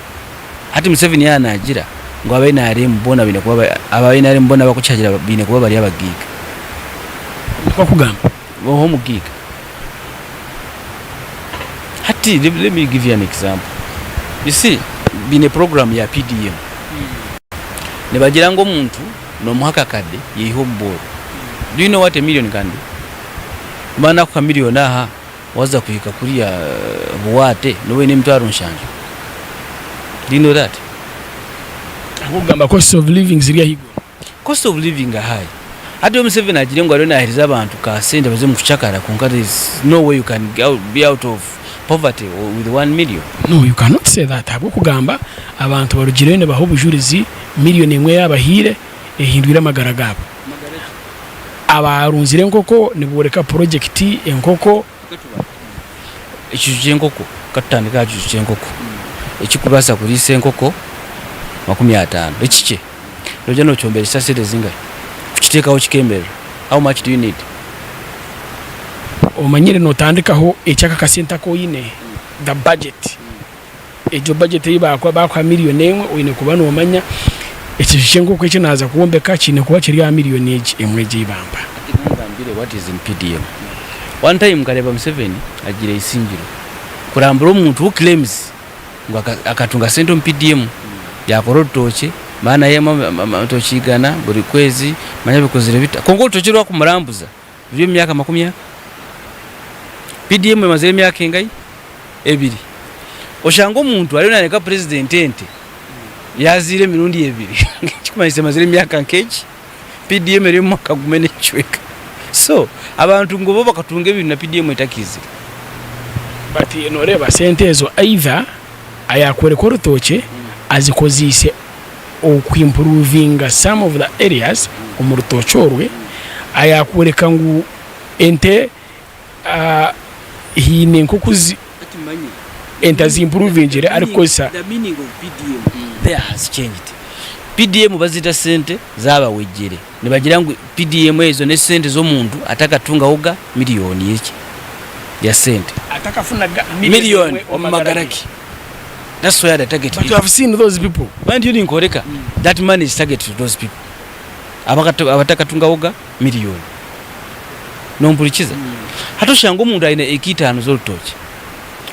hati Museveni yaaba nagira ngu aba nrm boona baine kuba aba nrm boona abakukihagira baine kuba bari abagaiga Nikwo akugamba. Oha omugaiga hati let me give you an example you see baine program ya PDM nibagira ngu omuntu nomuha akakade yeihe omu bworo do you know what a million can do? Nimara nakuha million aha. Waaza kuhika kuriya Buwaate nooba oine emitwaro nshanju. Do you know that? Ahabw'okugamba cost of living ziri ahaiguru. Cost of living high. Hati Museveni agire ngu ariyo naheereza abantu ka sente baze omu kucakara kwonka there is no way you can be out of poverty with one million. No, you cannot say that ahabw'okugamba abantu barugireyo nibaha obujurizi million emwe ei abahaire ehindwire amagara gaabo. Abaarunzire enkoko nibooreka purojekiti enkoko. Ekiju ky'enkoko, ka tutandike aha kiju ky'enkoko. Ekirikubaasa kuriisa enkoko 50, ekikye, noija nookyomberesa sente zingahi kukiteekaho kikeemerera? How much do you need? Omanyire nootandikaho eki aka kasente aku oine, the budget. Egyo budget ei baakuha, baakuha million emwe, oine kuba noomanya ekiju ky'enkoko eki naaza kwombeka kiine kuba kiri aha million egi emwe egi ei bampa. Hati kangambire what is in PDM. One time nkareeba Museveni agiire Isingiro kurambura omuntu who claims ngu akatunga sente omu PDM yakora orutookye manya naihemu amatookye igana buri kwezi manya bikozire bita kwonka orutookye oru arikumurambuza ruri omu myaka makumi ana. PDM emazire emyaka engahi? Ebiri. Oshange omuntu ariyo nayereka purezidenti ente yaziire emirundi ebiri ekikumanyisa emazire emyaka nk'egi. PDM eri omu mwaka gumwe n'ekicweka. So abantu ngu bo bakatunga ebintu na PDM etakaizire. But noreeba sente ezo either ayakworeka orutookye azikozeise oku improvinga some of the areas omu rutookye orwe, ayakworeka ngu ente haine nk'oku ente azimpuruvingire arikukozesa. The meaning of PDM there has changed. PDM bazita sente zabawejjere nibagira ngu PDM ezo nesente zomuntu atakatungahoga million yeki ya sente. Atakafunaga million omumagara ge. That's why they target But you have seen those people. Mind you ninkoreka that money is targeted to those people abatakatungahoga million. Nompurikiza? Hati oshanga omuntu aine eka itaano z'orutookye,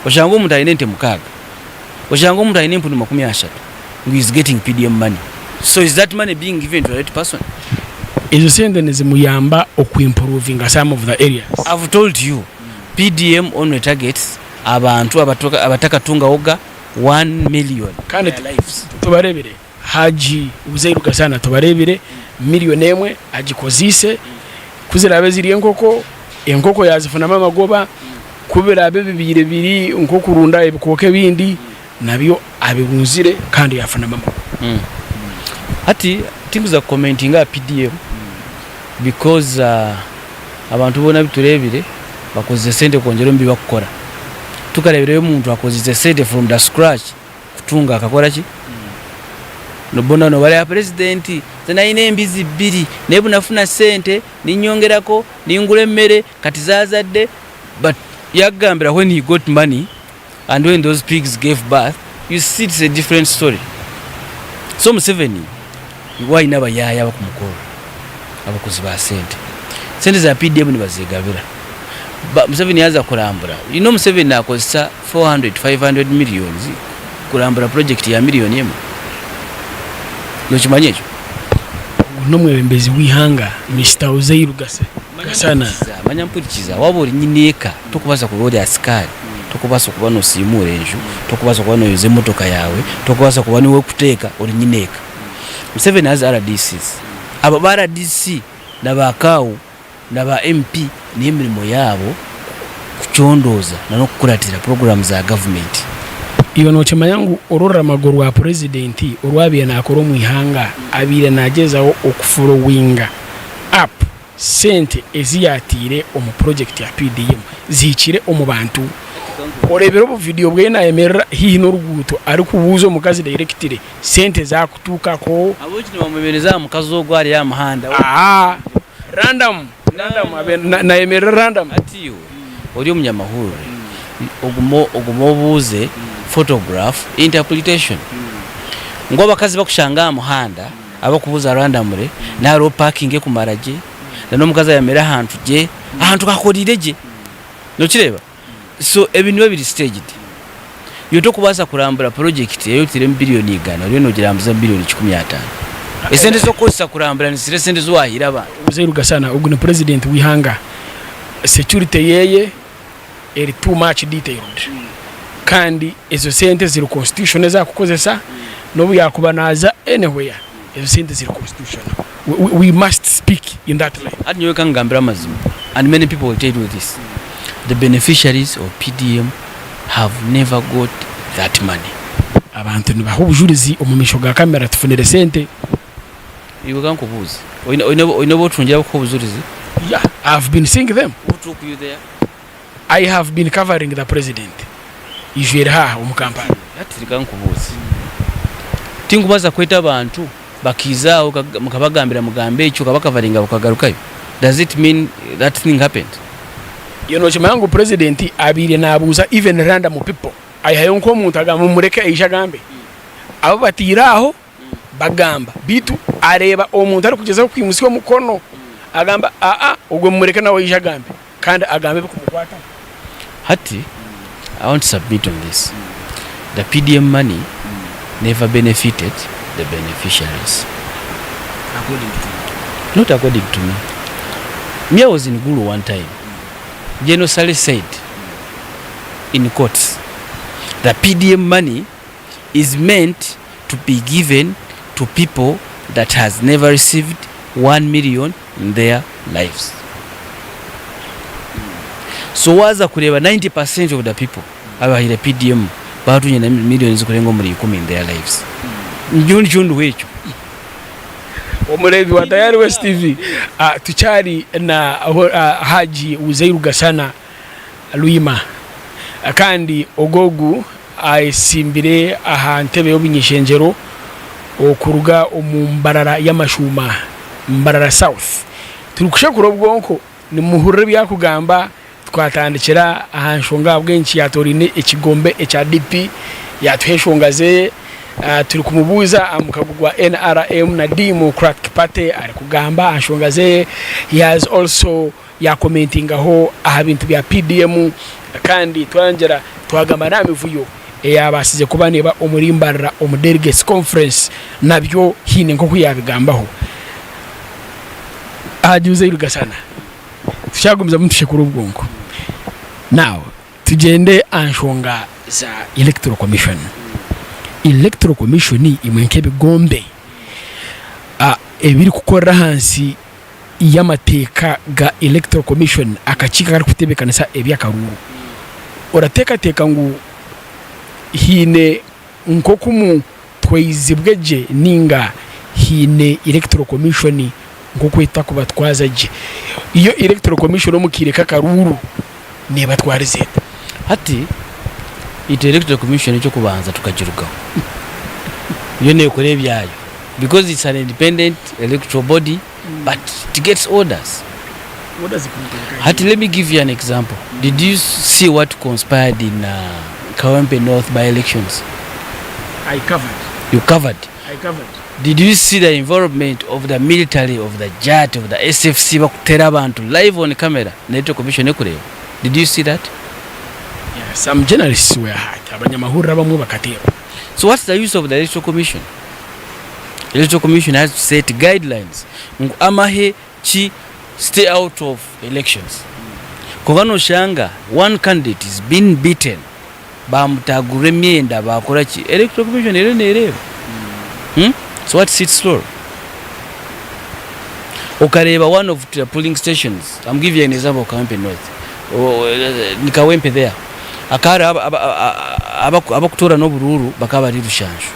oshanga omuntu aine ente mukaaga, oshanga omuntu aine empunu 30 ngu is getting PDM money. So is that money being given to the right person? Ezo sente nizimuyamba oku improvinga some of the areas. I've told you PDM only targets abantu abatakatungahoga 1 million Kandi their lives. tubareebire Hajji Uzairu Gasana tubareebire million emwe agikozeise, ku ziraabe ziri enkoko, enkoko yaazifunamu amagoba, ku biraabe bibaire biri nk'okurunda ebikooko ebindi nabyo abirunzire kandi yaafunamu amagoba. Hati tinkuza ku commentinga aha PDM because abantu boona abu tureebire bakozize sente kwongyera omu bi bakukora. Tukareebireyo omuntu akozize sente from the scratch kutunga akakora ki? Boona nobareeba president nze nayine embizi bbiri naye bunafuna sente ninyongerako ningura emere kati zazadde but yakugambira when he got money and when those pigs gave birth you see it's a different story so Museveni iwe ayine abayaayi abakumukorera abakozi ba sente sente za PDM nibazegabira Museveni yaza kurambura you know Museveni nakozesa 400 500 millions kurambura project ya million emwe nokimanya ekyo? Ogu n'omwebembezi w'eihanga Mister Uzeiru Gasana. Manya mpurikiza waaba ori nyine eka tokubaasa kuba ori asikaari tokubaasa kuba nosiimuura enju tokubaasa kuba noyoza emotoka yaawe tokubaasa kuba niiwe orikuteeka ori nyine eka Museveni has RDCs abo ba RDC na ba CAO na ba MP niyo emirimo yaabo kucondooza na n'okukuratira puroguraamu za gavumenti. Iwe nookimanya ngu oruramago rwa Purezidenti orwabaire naakora omu ihanga abaire naagyezaho okufolowinga up sente ezi yaataire omu purojekiti ya PDM zihikire omu bantu? Oreebire obuvidiyo bwe naayemerera haihi n'oruguuto arikubuuza omukazi dayirekitire sente zaakutuukako? Ahabw'enki nibamwemereza aha mukazi ogwo ari aha muhanda? Ahaa. Random, random, abe nayemerera random. Hati iwe ori omunyamahurire ogume ogume obuuze photograph interpretation ngu abakazi bakushanga aha muhanda abakubuuza randomly nari opakinge kumara gye na n'omukazi ayemere ahantu gye ahantu hakorire gye nokireeba? So ebi nibiba biri staged. Iwe tokubaasa kurambura project ei otairemu billion igana oriyo nogirambuza billion kikumi ataano. Esente ez'okukozesa kurambura nizikira esente ezi wahaire abantu. Muzeeyi Rugasana ogu ni president w'eihanga, security yeye. eri too much detailed kandi ezo sente ziri constitutional ezi arikukozesa n'obu yaakuba naaza anywhere ezo sente ziri constitutional. We must speak in that line. Hati nyowe ka nkugambire amazima and many people will tell you this, the beneficiaries of PDM have never got that money. Abantu nibaha obujurizi omu maisho ga kamera tufunire sente. Iwe kankubuuze, oine oine obu otungire abakuha obujurizi? Yeah, I have been seeing them. Who took you there? I have been covering the president ijwire haaha omu Kampala. Hati reka nkubuuze. Tinkubaasa kweta abantu bakaiza aho mukabagambira mugambe eki okabakavaringa bakagarukayo? Does it mean that thing happened? Iwe nokimanya ngu president abaire nabuuza even random people aihayo nk'omuntu agamba mumureke aije agambe. Abu bataire aho bagamba beitu areeba omuntu arikugyezaho kwimutsya omukono agamba aa ogwo mumureke nawe aije agambe kandi agambe ebirikumukwataho. Hati I want to submit on this, the PDM money never benefited the beneficiaries. According to you. Not according to me. Me I was in Gulu one time. General Saleh said in court, the PDM money is meant to be given to people that has never received 1 million in their lives. So waza kureeba 90% of the people abahaire PDM batunye na millions zikurenga omuri ikumi in their lives. Nyowe nikyo nduho ekyo. Omureebi wa Tayari West TV, tukyari na Haji Uzeiru Gasana Luyima kandi ogu ayetsimbire aha ntebe y'obuny'ishengyero okuruga omu Mbarara y'amashuuma, Mbarara South. Turikushekura obwonko nimuhurira ebi arikugamba twatandikira aha nshonga ahabw'enki yatoraine ekigombe ekya DP yatuha enshonga ze turikumubuuza aha mukago gwa NRM na Democratic Party arikugamba aha nshonga ze. He has also Yaakomentingaho aha bintu bya PDM kandi twayengyera twagamba n'aha mivuyo eyaabaasize kuba neeba omuri Mbarara omu Delegates Conference nabyo haine nk'oku yaabigambaho. Haji Uzeiru Gasana, Tukyagumizamu nitushekura obwonko. Now tugyende aha nshonga za Electoral Commission. Electoral Commission imwe nk'ebigombe ebirikukorera ahansi y'amateeka ga Electoral Commission, akakiiko akarikutebeekanisa eby'akaruuru, orateekateeka ngu haine nk'oku mutwaizibwe gye nainga haine Electoral Commission nk'oku etakubatwaza gye? Yo Electoral Commission omu kaire k'akaruuru neebatwariza eta? Hati itwe Electoral Commission eky'okubanza tukagirugaho. Yo neekora ebyayo because it's an independent electoral body but it gets orders. Hati let me give you an example. Did you see what conspired in Kawempe North by elections? I covered. You covered. I covered. Did you see the involvement of the military, of the JAT, of the SFC bakutera abantu live on camera na Electoral Commission ekureeba? Did you see that? Yeah, some journalists were hurt. Abanyamahurire abamwe bakateerwa. So what's the use of the Electoral Commission? Electoral Commission has to set guidelines ngu amahe ki stay out of elections. Kwonka noshanga one candidate is been beaten bamutagurira emyenda bakora ki Electoral Commission eriyo nereeba. Hmm? So what's its role? Okareeba one of the polling stations, I'm giving you an example of Kawempe North. Ni Kawempe there. Akahariho abakutoorana oburuuru bakaba bari rushanju.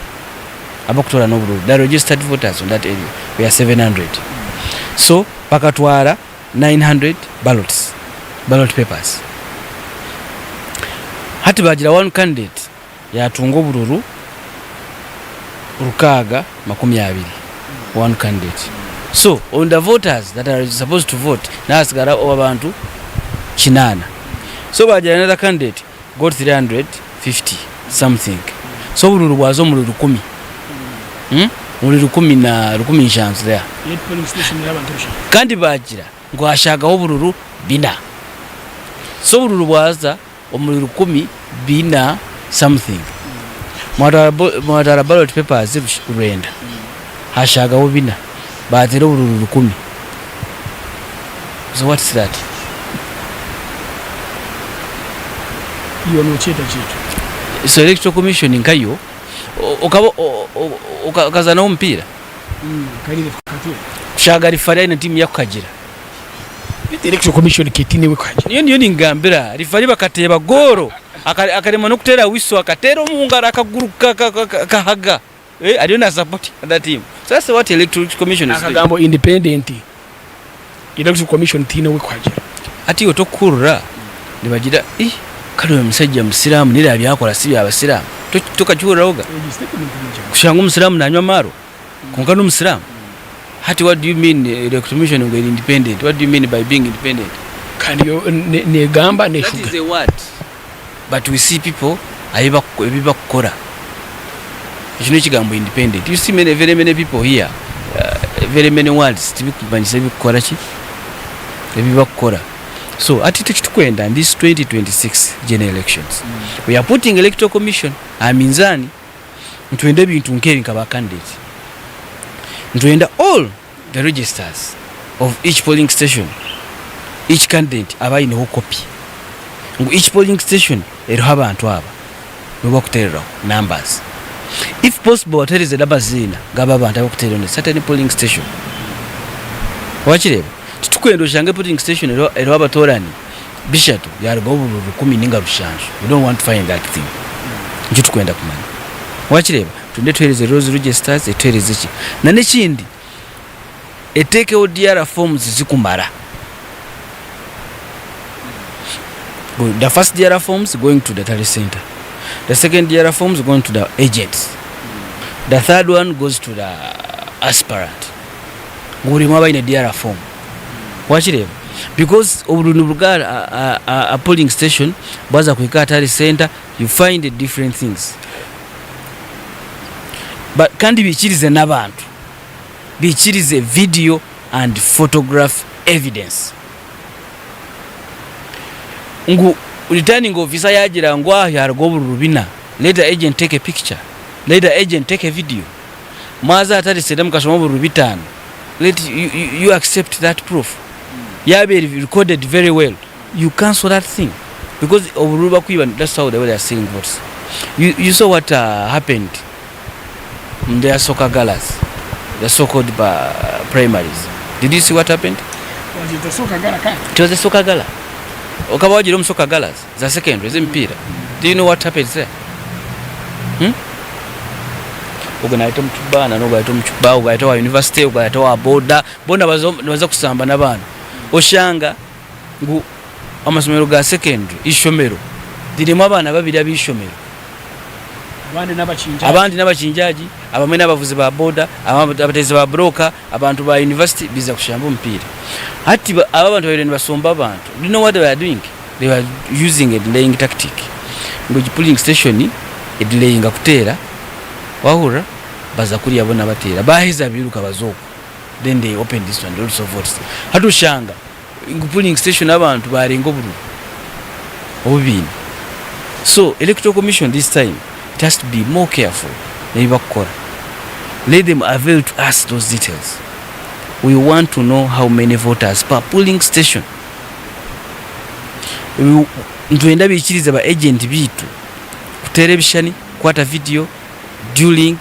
Abakutoorana oburuuru, the registered voters on that area were 700. So bakatwara 900 ballots, ballot papers. Hati bagira one candidate yatunga obururu 620, one candidate. So on the voters that are supposed to vote, nahasigara abantu kinaana. So bagira another candidate got 350 something. So obururu bwaza omuri rukumi. Hmm? Omuri rukumi na rukumi nshanju there. Kandi bagira ngu hashagaho obururu bina. So obururu bwaza omuri rukumi bina something. Mwatwara ballot papers rwenda, hashagaho bina, batera obururu rukumi. So what's that? Iwe nokyeta ki ekyo? So electoral commission nkayo okaba okazaanaho omupiira? Kushaaga rifari aine tiimu yakukagira. Beitu electoral commission ka etiine ewu ekuhagira. Niyo ndiyo ningambira, rifari bakateeba goolo akaremwa n'okuteera wiso akateera omu ngaro akaguru kahaga ariyo na support other team. So that's what electoral commission is doing. Akagambo independent, electoral commission tihaine owu ekuhagira. Hati iwe tokuhurira nibagira ih kare oyo mushaija musiraamu nari ebi akora si bya basiraamu? Tokakihurirahoga? Kushanga omusiraamu nanywa amaarwa kwonka n'omusiraamu. Hati what do you mean electoral commission ngu eri independent? What do you mean by being independent? Kandi yo negamba That neshuga. is a word but we see people ebi bakukora. Ekyo n'ekigambo independent. You see many, very many people here, very many words tibikumanyisa ebikukora ki? Ebi bakukora. So hati itwe ekitukwenda in this 2026 general elections, we are putting electoral commission aha minzaani, nitwenda ebintu nk'ebi nka ba candidate. Nitwenda all the registers of each polling station, each candidate abe aineho copy. Ngu each polling station eriho abantu aba. Nibo bakuteereraho numbers. If possible batuheereze n'amaziina g'abo abantu abarikuteera on a certain polling station. Wakireeba? Titukwenda oshange polling station eriho eriho abatoorani bishatu yaarugaho obururu rukumi nainga rushanju. We don't want to find that thing. Nikyo turikwenda kumanya. Wakireeba? Twende etuheereze those registers, etuheereze ki. Na n'ekindi, eteekeho DR forms zikumara. The first DR forms going to the tally center. The second DR forms going to the agents. The third one goes to the aspirant. Buri omwe aba aine DR form. Wakireeba? Because obururu niburuga aha polling station bwaza kuhika aha tally center you find different things. But kandi baikirize n'abantu. Baikirize video and photograph evidence. Ngu returning officer yagira ngu aha haruga obururu bina, let the agent take a picture, let the agent take a video. Mwaza aha tally center mukashoma obururu bitano, let you, you, you accept that proof. Yaba eri recorded very well, you cancel that thing. Because obururu bakwiba, that's how they were stealing votes. You, you saw what happened in their soccer galas, the so-called primaries. Did you see what happened? Was it a soccer gala kandi? It was a soccer gala. Okaba wagira omu soccer galas za secondary ez'emipiira. Do you know what happens there? Hmm? Ogwo nayeta omucuba na n'ogwo ayeta omucuba, ogwo ayeta owa university, ogwo ayeta owa boda, boona baza nibaza kusamba n'abaana. Oshanga ngu amasomero ga secondary, ishomero ririmu abaana babiri ab'eishomero. Abandi n'abakinjaagi, abamwe n'abavuzi ba boda, abateezi ba buroka, abantu ba yunivasite baija kushamba omupiira. Hati aba abantu babaire nibasomba abantu, do you know what they were doing? They were using a delaying tactic. Ngu egi pulling station edelayinga kuteera, wahurira? Baza kuriya boona bateera, baaheza bairuka baza okwo. Then they open this one, they also votes. Hati oshanga ngu polling station abantu barenga obururu obu baine. So electoral commission this time it has to be more careful n'ebi bakukora. Let them avail to us those details. We want to know how many voters per polling station. Nitwenda baikirize ba agent baitu kuteera ebishushani, kukwata video during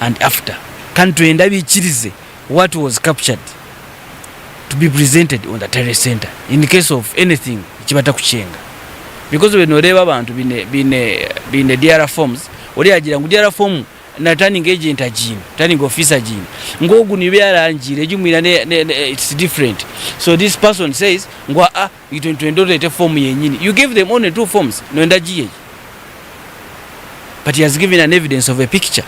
and after. Kandi nitwenda baikirize what was captured to be presented on the tally center in case of anything eki batakucenga because obaire noreeba abantu baine baine baine DR forms oriya agira ngu DR form na returning agent agiine returning officer agiine ngu ogu niyo yarangiire egi mwine ne ne ne it's different so this person says ngu aa itwe nitwenda oreete form yenyini you gave them only two forms noyenda giihe but he has given an evidence of a picture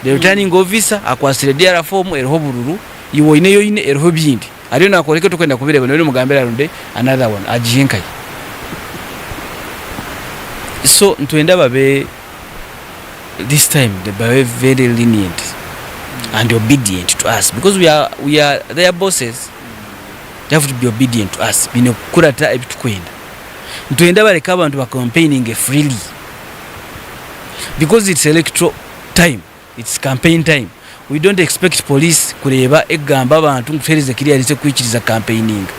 the returning officer akwatsire DR form eriho obururu iwe oine ei oine eriho ebindi ariyo nakworeka torikwenda kubireeba noba nomugambira aronde another one agihe nkahi so nitwenda babe this time babe very lenient and obedient to us because we are, we are their bosses they have to be obedient to us baine kukurata ebitukwenda Nitwenda bareke abantu ba campaigninge freely because it's electoral time, it's campaign time. We don't expect police kureeba ekugamba abantu ngu tuhereze clearance ekukwikiriza campaigninga.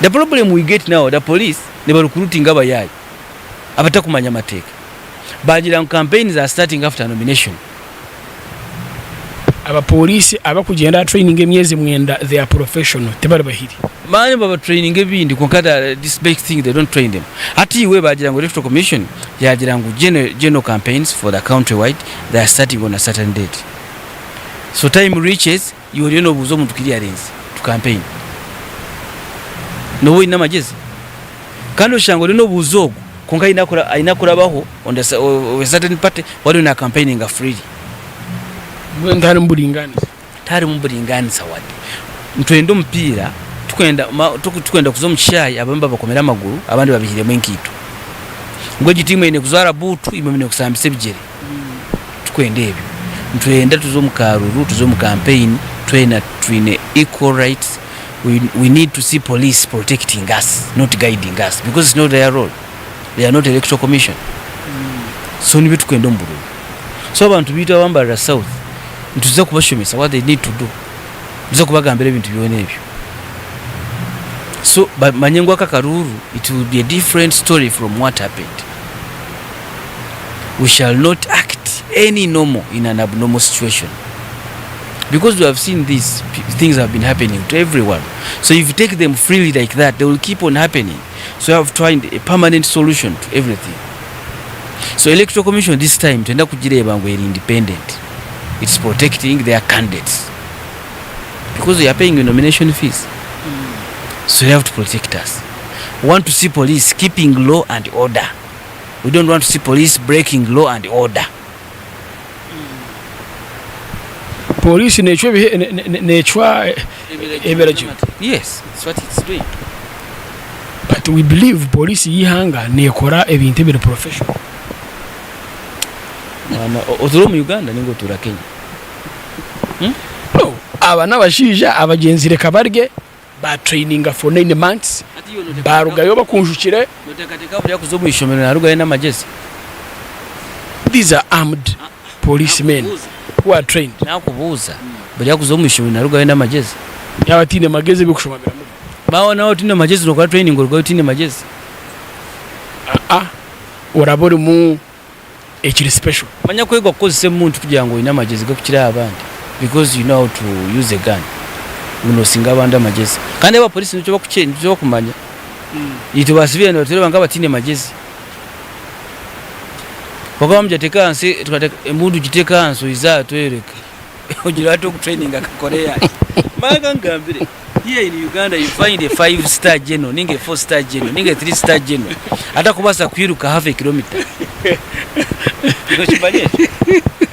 The problem we get now, the police niba recruitinga abayaayi. Abatakumanya amateeka. Baagira ngu campaigns are starting after nomination. Abapooriisi abakugyenda aha training emyezi mwenda they are professional tibari bahiri. Manya baba traininga ebindi kwonka this big thing they don't train them. Hati iwe baagira ngu electoral commission yaagira ngu general campaigns for the country wide they are starting on a certain date. So time reaches iwe oriyo nobuuza omuntu clearance to campaign. Noba oine amagyezi? Kandi oshanga oriyo nobuuza ogwo kwonka aine kurabaho on the of a certain party we ariyo na campaigninga freely. Mbwenu tiharimu buringaanisa? Tiharimu buringaanisa wadde. Nitwenda omupiira, tikwenda tikwenda kuza omu kishaayi abamwe babakomire amaguru abandi babaihiremu enkaito. Ngu egi tiimu eine kujwara buutu imwe mwine kushambisa ebigyere. Tikwenda ebyo. Nitwenda tuze omu karuuru, tuze omu kampeyini twena twine equal rights, we need to see police protecting us not guiding us because it's not their role. They are not electoral commission. So nibyo tukwenda omu buruuru. So abantu baitu aba Mbarara South nituza kubashomesa what they need to do. Nituza kubagambira ebintu byona ebyo. So bamanye ngu aka akaruuru it will be a different story from what happened. We shall not act any normal in an abnormal situation. Because we have seen these things have been happening to everyone. So if you take them freely like that, they will keep on happening. So you have to find a permanent solution to everything. So electoral commission this time twenda kugireeba ngu eri independent. It's protecting their candidates. Because they are paying a nomination fees. So they have to protect us. We want to see police keeping law and order. We don't want to see police breaking law and order. Pooriisi neecwa neecwa ebiragiro. Yes, it's what it's doing. But we believe pooriisi y'eihanga neekora ebintu ebiri professional. Mwana, otuura omu Uganda ninga otuura Kenya? Hmm? No, aba n'abashaija abagyenzire Kabarye ba traininga for 9 months barugayo bakunjukire. Noteekateeka buri arikuza omu ishomero narugayo n'amagyezi? These are armed police men who are trained. Nakubuuza, buri arikuza omu ishomero narugayo n'amagyezi? Yaaba ataine magyezi eby'okushoma biramurema. Waaba nawe otaine magyezi nokora training orugayo otaine magyezi? Aa, oraba orimu ekiri special. Manya kwega kukozesa emundu tikugira ngu oine amagyezi gakukira aha bandi because you know how to use a gun ngu nosinga abandi amagyezi. Kandi aba police nikyo bakumanya. Itwe ba civilian nibatureeba nk'abataine magyezi. Kwonka bamugira teeka ahansi emundu giteeke ahansi oize aha twereke. Ogira ati ogu training akakora eyaki. Mara nkugambire here in Uganda you find a 5 star general ninga a 4 star general ninga a 3 star general atakubaasa kwiruka half a kilometer. Nokimanya ekyo?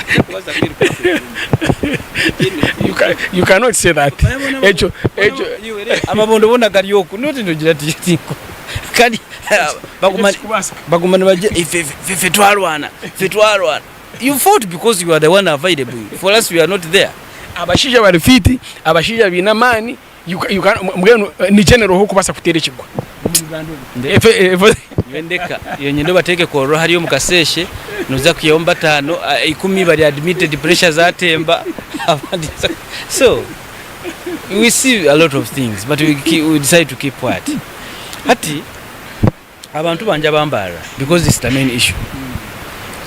Atakubaasa kwiruka half a kilometer. You, can, you cannot say that. Ekyo ekyo amabondo bona gari oku noti nogira ati tinko kandi baguma baguma nibagira ife ife twarwana ife twarwana You fought because you are the one available for us we are not there. Abashaija bari fit, abashaija baine amaani, mbwenu ni general oha orikubaasa kuteera ekigwa omu Uganda omu? Nyowe ndeka, iwe nyenda obateeke Kololo hariya omu kasheeshe, noza kwihamu bataano, ikumi bari admitted pressure zatemba, abandi so we see a lot of things but we, we decide to keep quiet. Hati Abantu bangye abambarira because it's the main issue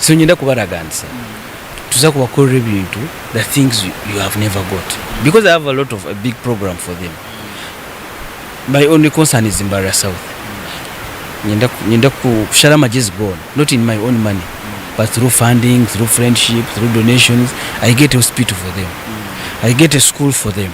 so niinyenda kubaraganisa tuza kubakorera ebintu the things you have never got because I have a lot of a big program for them my only concern is Mbarara South nyenda nyenda kushara amagyezi goona not in my own money but through funding through friendship through donations I get a hospital for them I get a school for them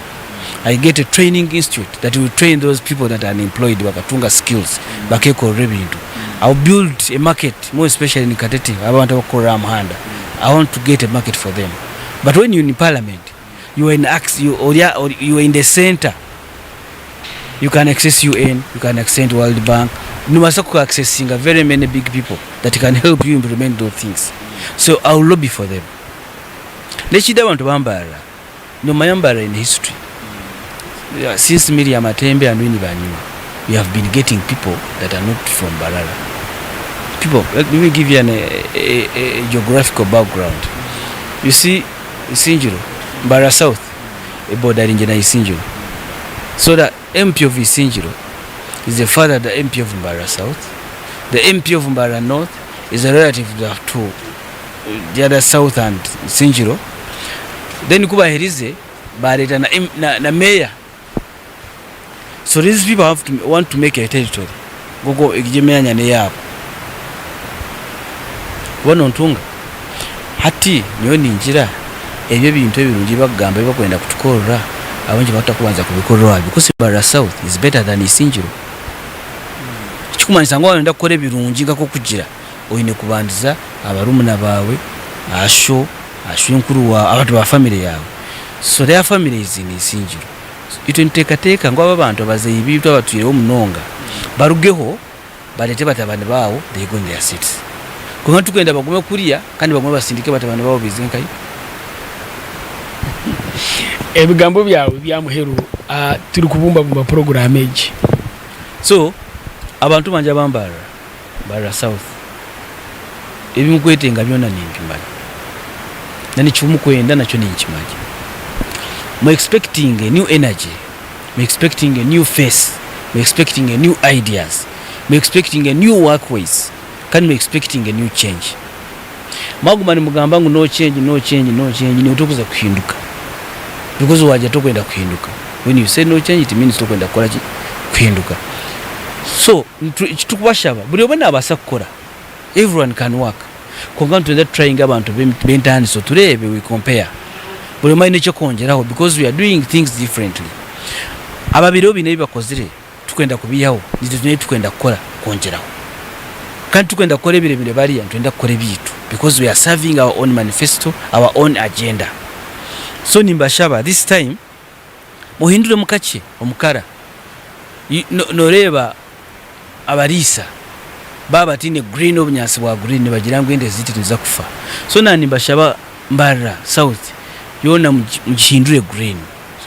I get a training institute that will train those people that are unemployed bakatunga skills bakekorera ebintu I'll build a market more especially in Katete abantu abakukorera aha muhanda I want to get a market for them but when you're in parliament you are in you, or you are in the center you can access UN you can access World Bank nobaasa ku accessinga very many big people that can help you implement those things so I'll lobby for them nekindi abantu bambarira Nomanya Mbarara in history since Miriam Atembe and Winnie Banyima we have been getting people that are not from Mbarara people let me give you an, a, a, a geographical background you see Isingiro Mbarara South ebordering na Isingiro so the MP of Isingiro is the father of the MP of Mbarara South The MP of Mbarara North is a relative to the other South and Isingiro. Then ku baherize bareeta na, na, na mayor. So these people have to want to make a territory. Gogo egyo emyanya neyaabo. Kuba nontunga hati nyowe ningira ebyo ebintu ebirungi ebibakugamba ebibakwenda kutukorera ahabw'enki batakubanza kubikorera owaabo because Mbarara South is better than Isingiro. Ekikumanyisa ngu waaba noyenda kukora ebirungi nk'okugira oine kubandiza abarumuna baawe, asho, ashwenkuru waawe, abantu ba family yaawe. So their family is in Isingiro. Itwe nituteekateeka ngu abo abantu abazaire baitu abatwireho munonga barugeho bareete batabani baabo they go in their seats. Kwonka titukwenda bagume kuriya kandi bagume basindike batabani baabo baize nkahi? Ebigambo byawe by'amuheru turikubumbabumba puroguraamu egi. So abantu bangye aba Mbarara, Mbarara South, ebi mukwetenga byona nimbimanya na n'eki mukwenda nakyo ninkimanya. Mu expectinge new energy, mu expectinge new face, mu expectinge new ideas, mu expectinge new work ways kandi mu expectinge new change. Mwaguma nimugamba ngu no change, no change, no change niiwe tokuza kuhinduka because wagira tokwenda kuhinduka. When you say no change it means tokwenda kukora ki? Kuhinduka. So eki turikubashaba buri omwe nabaasa kukora, everyone can work kwonka nitwenda tutrayinge abantu b'entaaniso tureebe we compare buri omwe aine eki akwongyeraho because we are doing things differently. Ababaireho baine ebi bakozire turikwenda kubiihaho naitwe twine ebi turikwenda kukora kwongyeraho. Kandi titurikwenda kukora ebiremire bariya nitwenda kukora ebyaitu because we are serving our own manifesto, our own agenda. So nimbashaba this time muhinduremu kakye omukara. Noreeba abariisa baaba bataine green obunyaatsi bwa green nibagira ngu ente zaitu niziza kufa. So naanye nimbashaba Mbarara South yoona mugihindure green.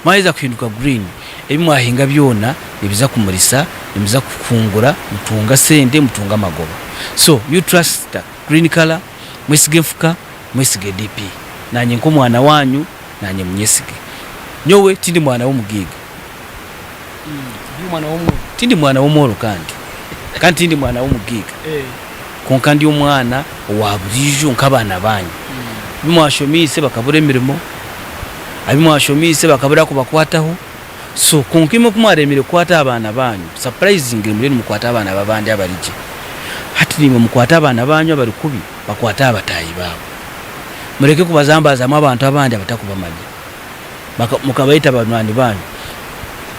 Mwaheza kuhinduka green ebi mwahinga byona nibiza kumurisa, nimuza kukungura mutunga sente mutunge amagoba. So you trust the green colour, mwesige enfuka, mwesige DP. Nanye nk'omwana wanyu nanye munyesige. Nyowe tindi mwana w'omugaiga. Tindi mwana w'omworo kandi. Kandi tindi mwana w'omugaiga. Kwonka ndi omwana owa buriijo nk'abaana baanyu. Abu mwashomeise bakabura emirimo, abu mwashomeise bakabura akubakwataho. So kwonka imwe ku mwaremire kukwata aha baana baanyu, surprisingly muriyo nimukwata abaana b'abandi abari gye. Hati naimwe mukwate abaana baanyu abari kubi bakwate aha bataahi baabo. Mureke kubazambaazamu abantu abandi abatakubamanya. Mukabaita banywani baanyu.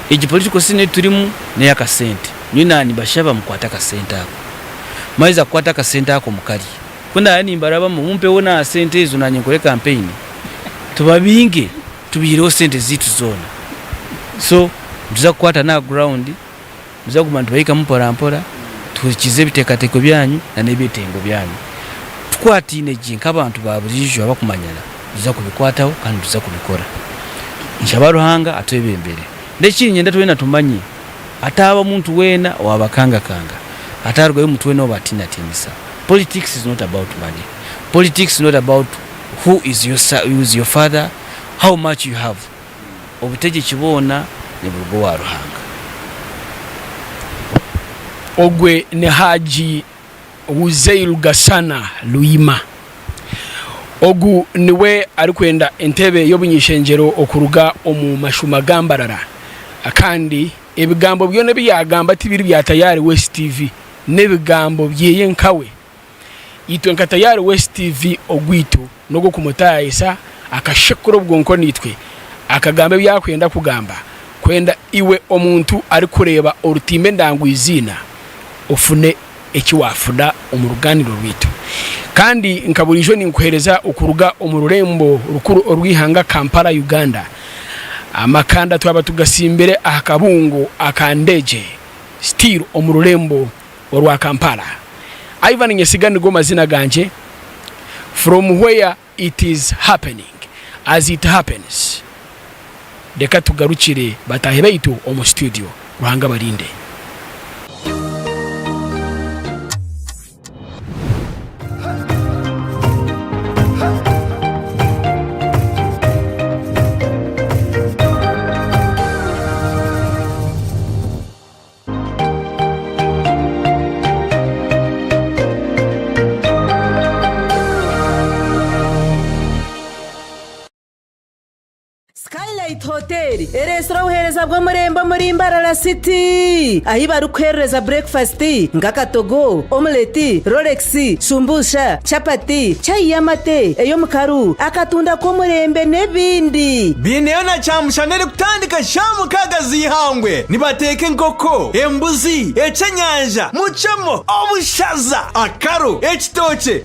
Egi political scene ei turimu n'ey'akasente. Nyowe naanibashaba mukwate akasente ako. Mwaheza kukwata akasente ako mukarye. Ku ndaabe nimbarabamu mumpeho n'aha sente ezo naanye nkore kampeyini tubabinge tubaihireho sente zaitu zoona. So nituza kukwata n'aha ground, nituza kuguma nitubahikamu mpora mpora tuhurikize ebiteekateeko byanyu na n'ebyetengo byanyu. Tukwataine gye nk'abantu ba buriijo abakumanyana nituza kubikwataho kandi nituza kubikora. Nshaba Ruhanga atwebembere. N'ekindi niinyenda twena tumanye. Hataaba muntu weena owabakangakanga, hatarugayo omuntu weena owabatiinatiinisa. Politics is not about money, politics is not about who is your, who is your father, how much you have. Obutegyeki bwona niburuga owa Ruhanga. Ogwe ni Haji Uzail Gasana Luyima. Ogu niwe arikwenda entebe y'obuny'ishengyero okuruga omu mashuma ga Mbarara kandi ebigambo byona ebi yaagamba tibiri bya Tayari West TV, n'ebigambo byeye nkawe. Itwe nka Tayari West TV ogwaitu n'ogw'okumutaayisa akashekura obwonko naitwe akagamba ebi arikwenda kugamba kwenda iwe omuntu arikureeba orutimba endangu eiziina ofune eki waafuna omu rugaaniiro rwaitu. Kandi nka buriijo ninkuheereza okuruga omu rurembo rukuru orw'eihanga Kampala, Uganda. Amakanda twaba tugasimbire aha kabungo aka Ndegye still omu rurembo orwa Kampala. Ivan Nyesiga nigo mazina gangye from where it is happening as it happens. Reka tugarukire bataahi baitu omu studio. Ruhanga abarinde. Hotel ereetsire obuheereza bw'omurembe omuri Mbarara City ahi barikuheerereza burekufasiti nk'akatogo, omuleti, rolex, shumbusha, chapati, chai y'amate, ey'omukaru, akatunda k'omurembe n'ebindi. Baineyo na kyamushana erikutandika shaaha mukaaga z'eihangwe. Nibateeka enkoko, embuzi, eky'enyanja, mucemo, obushaza, akaru, ekitookye.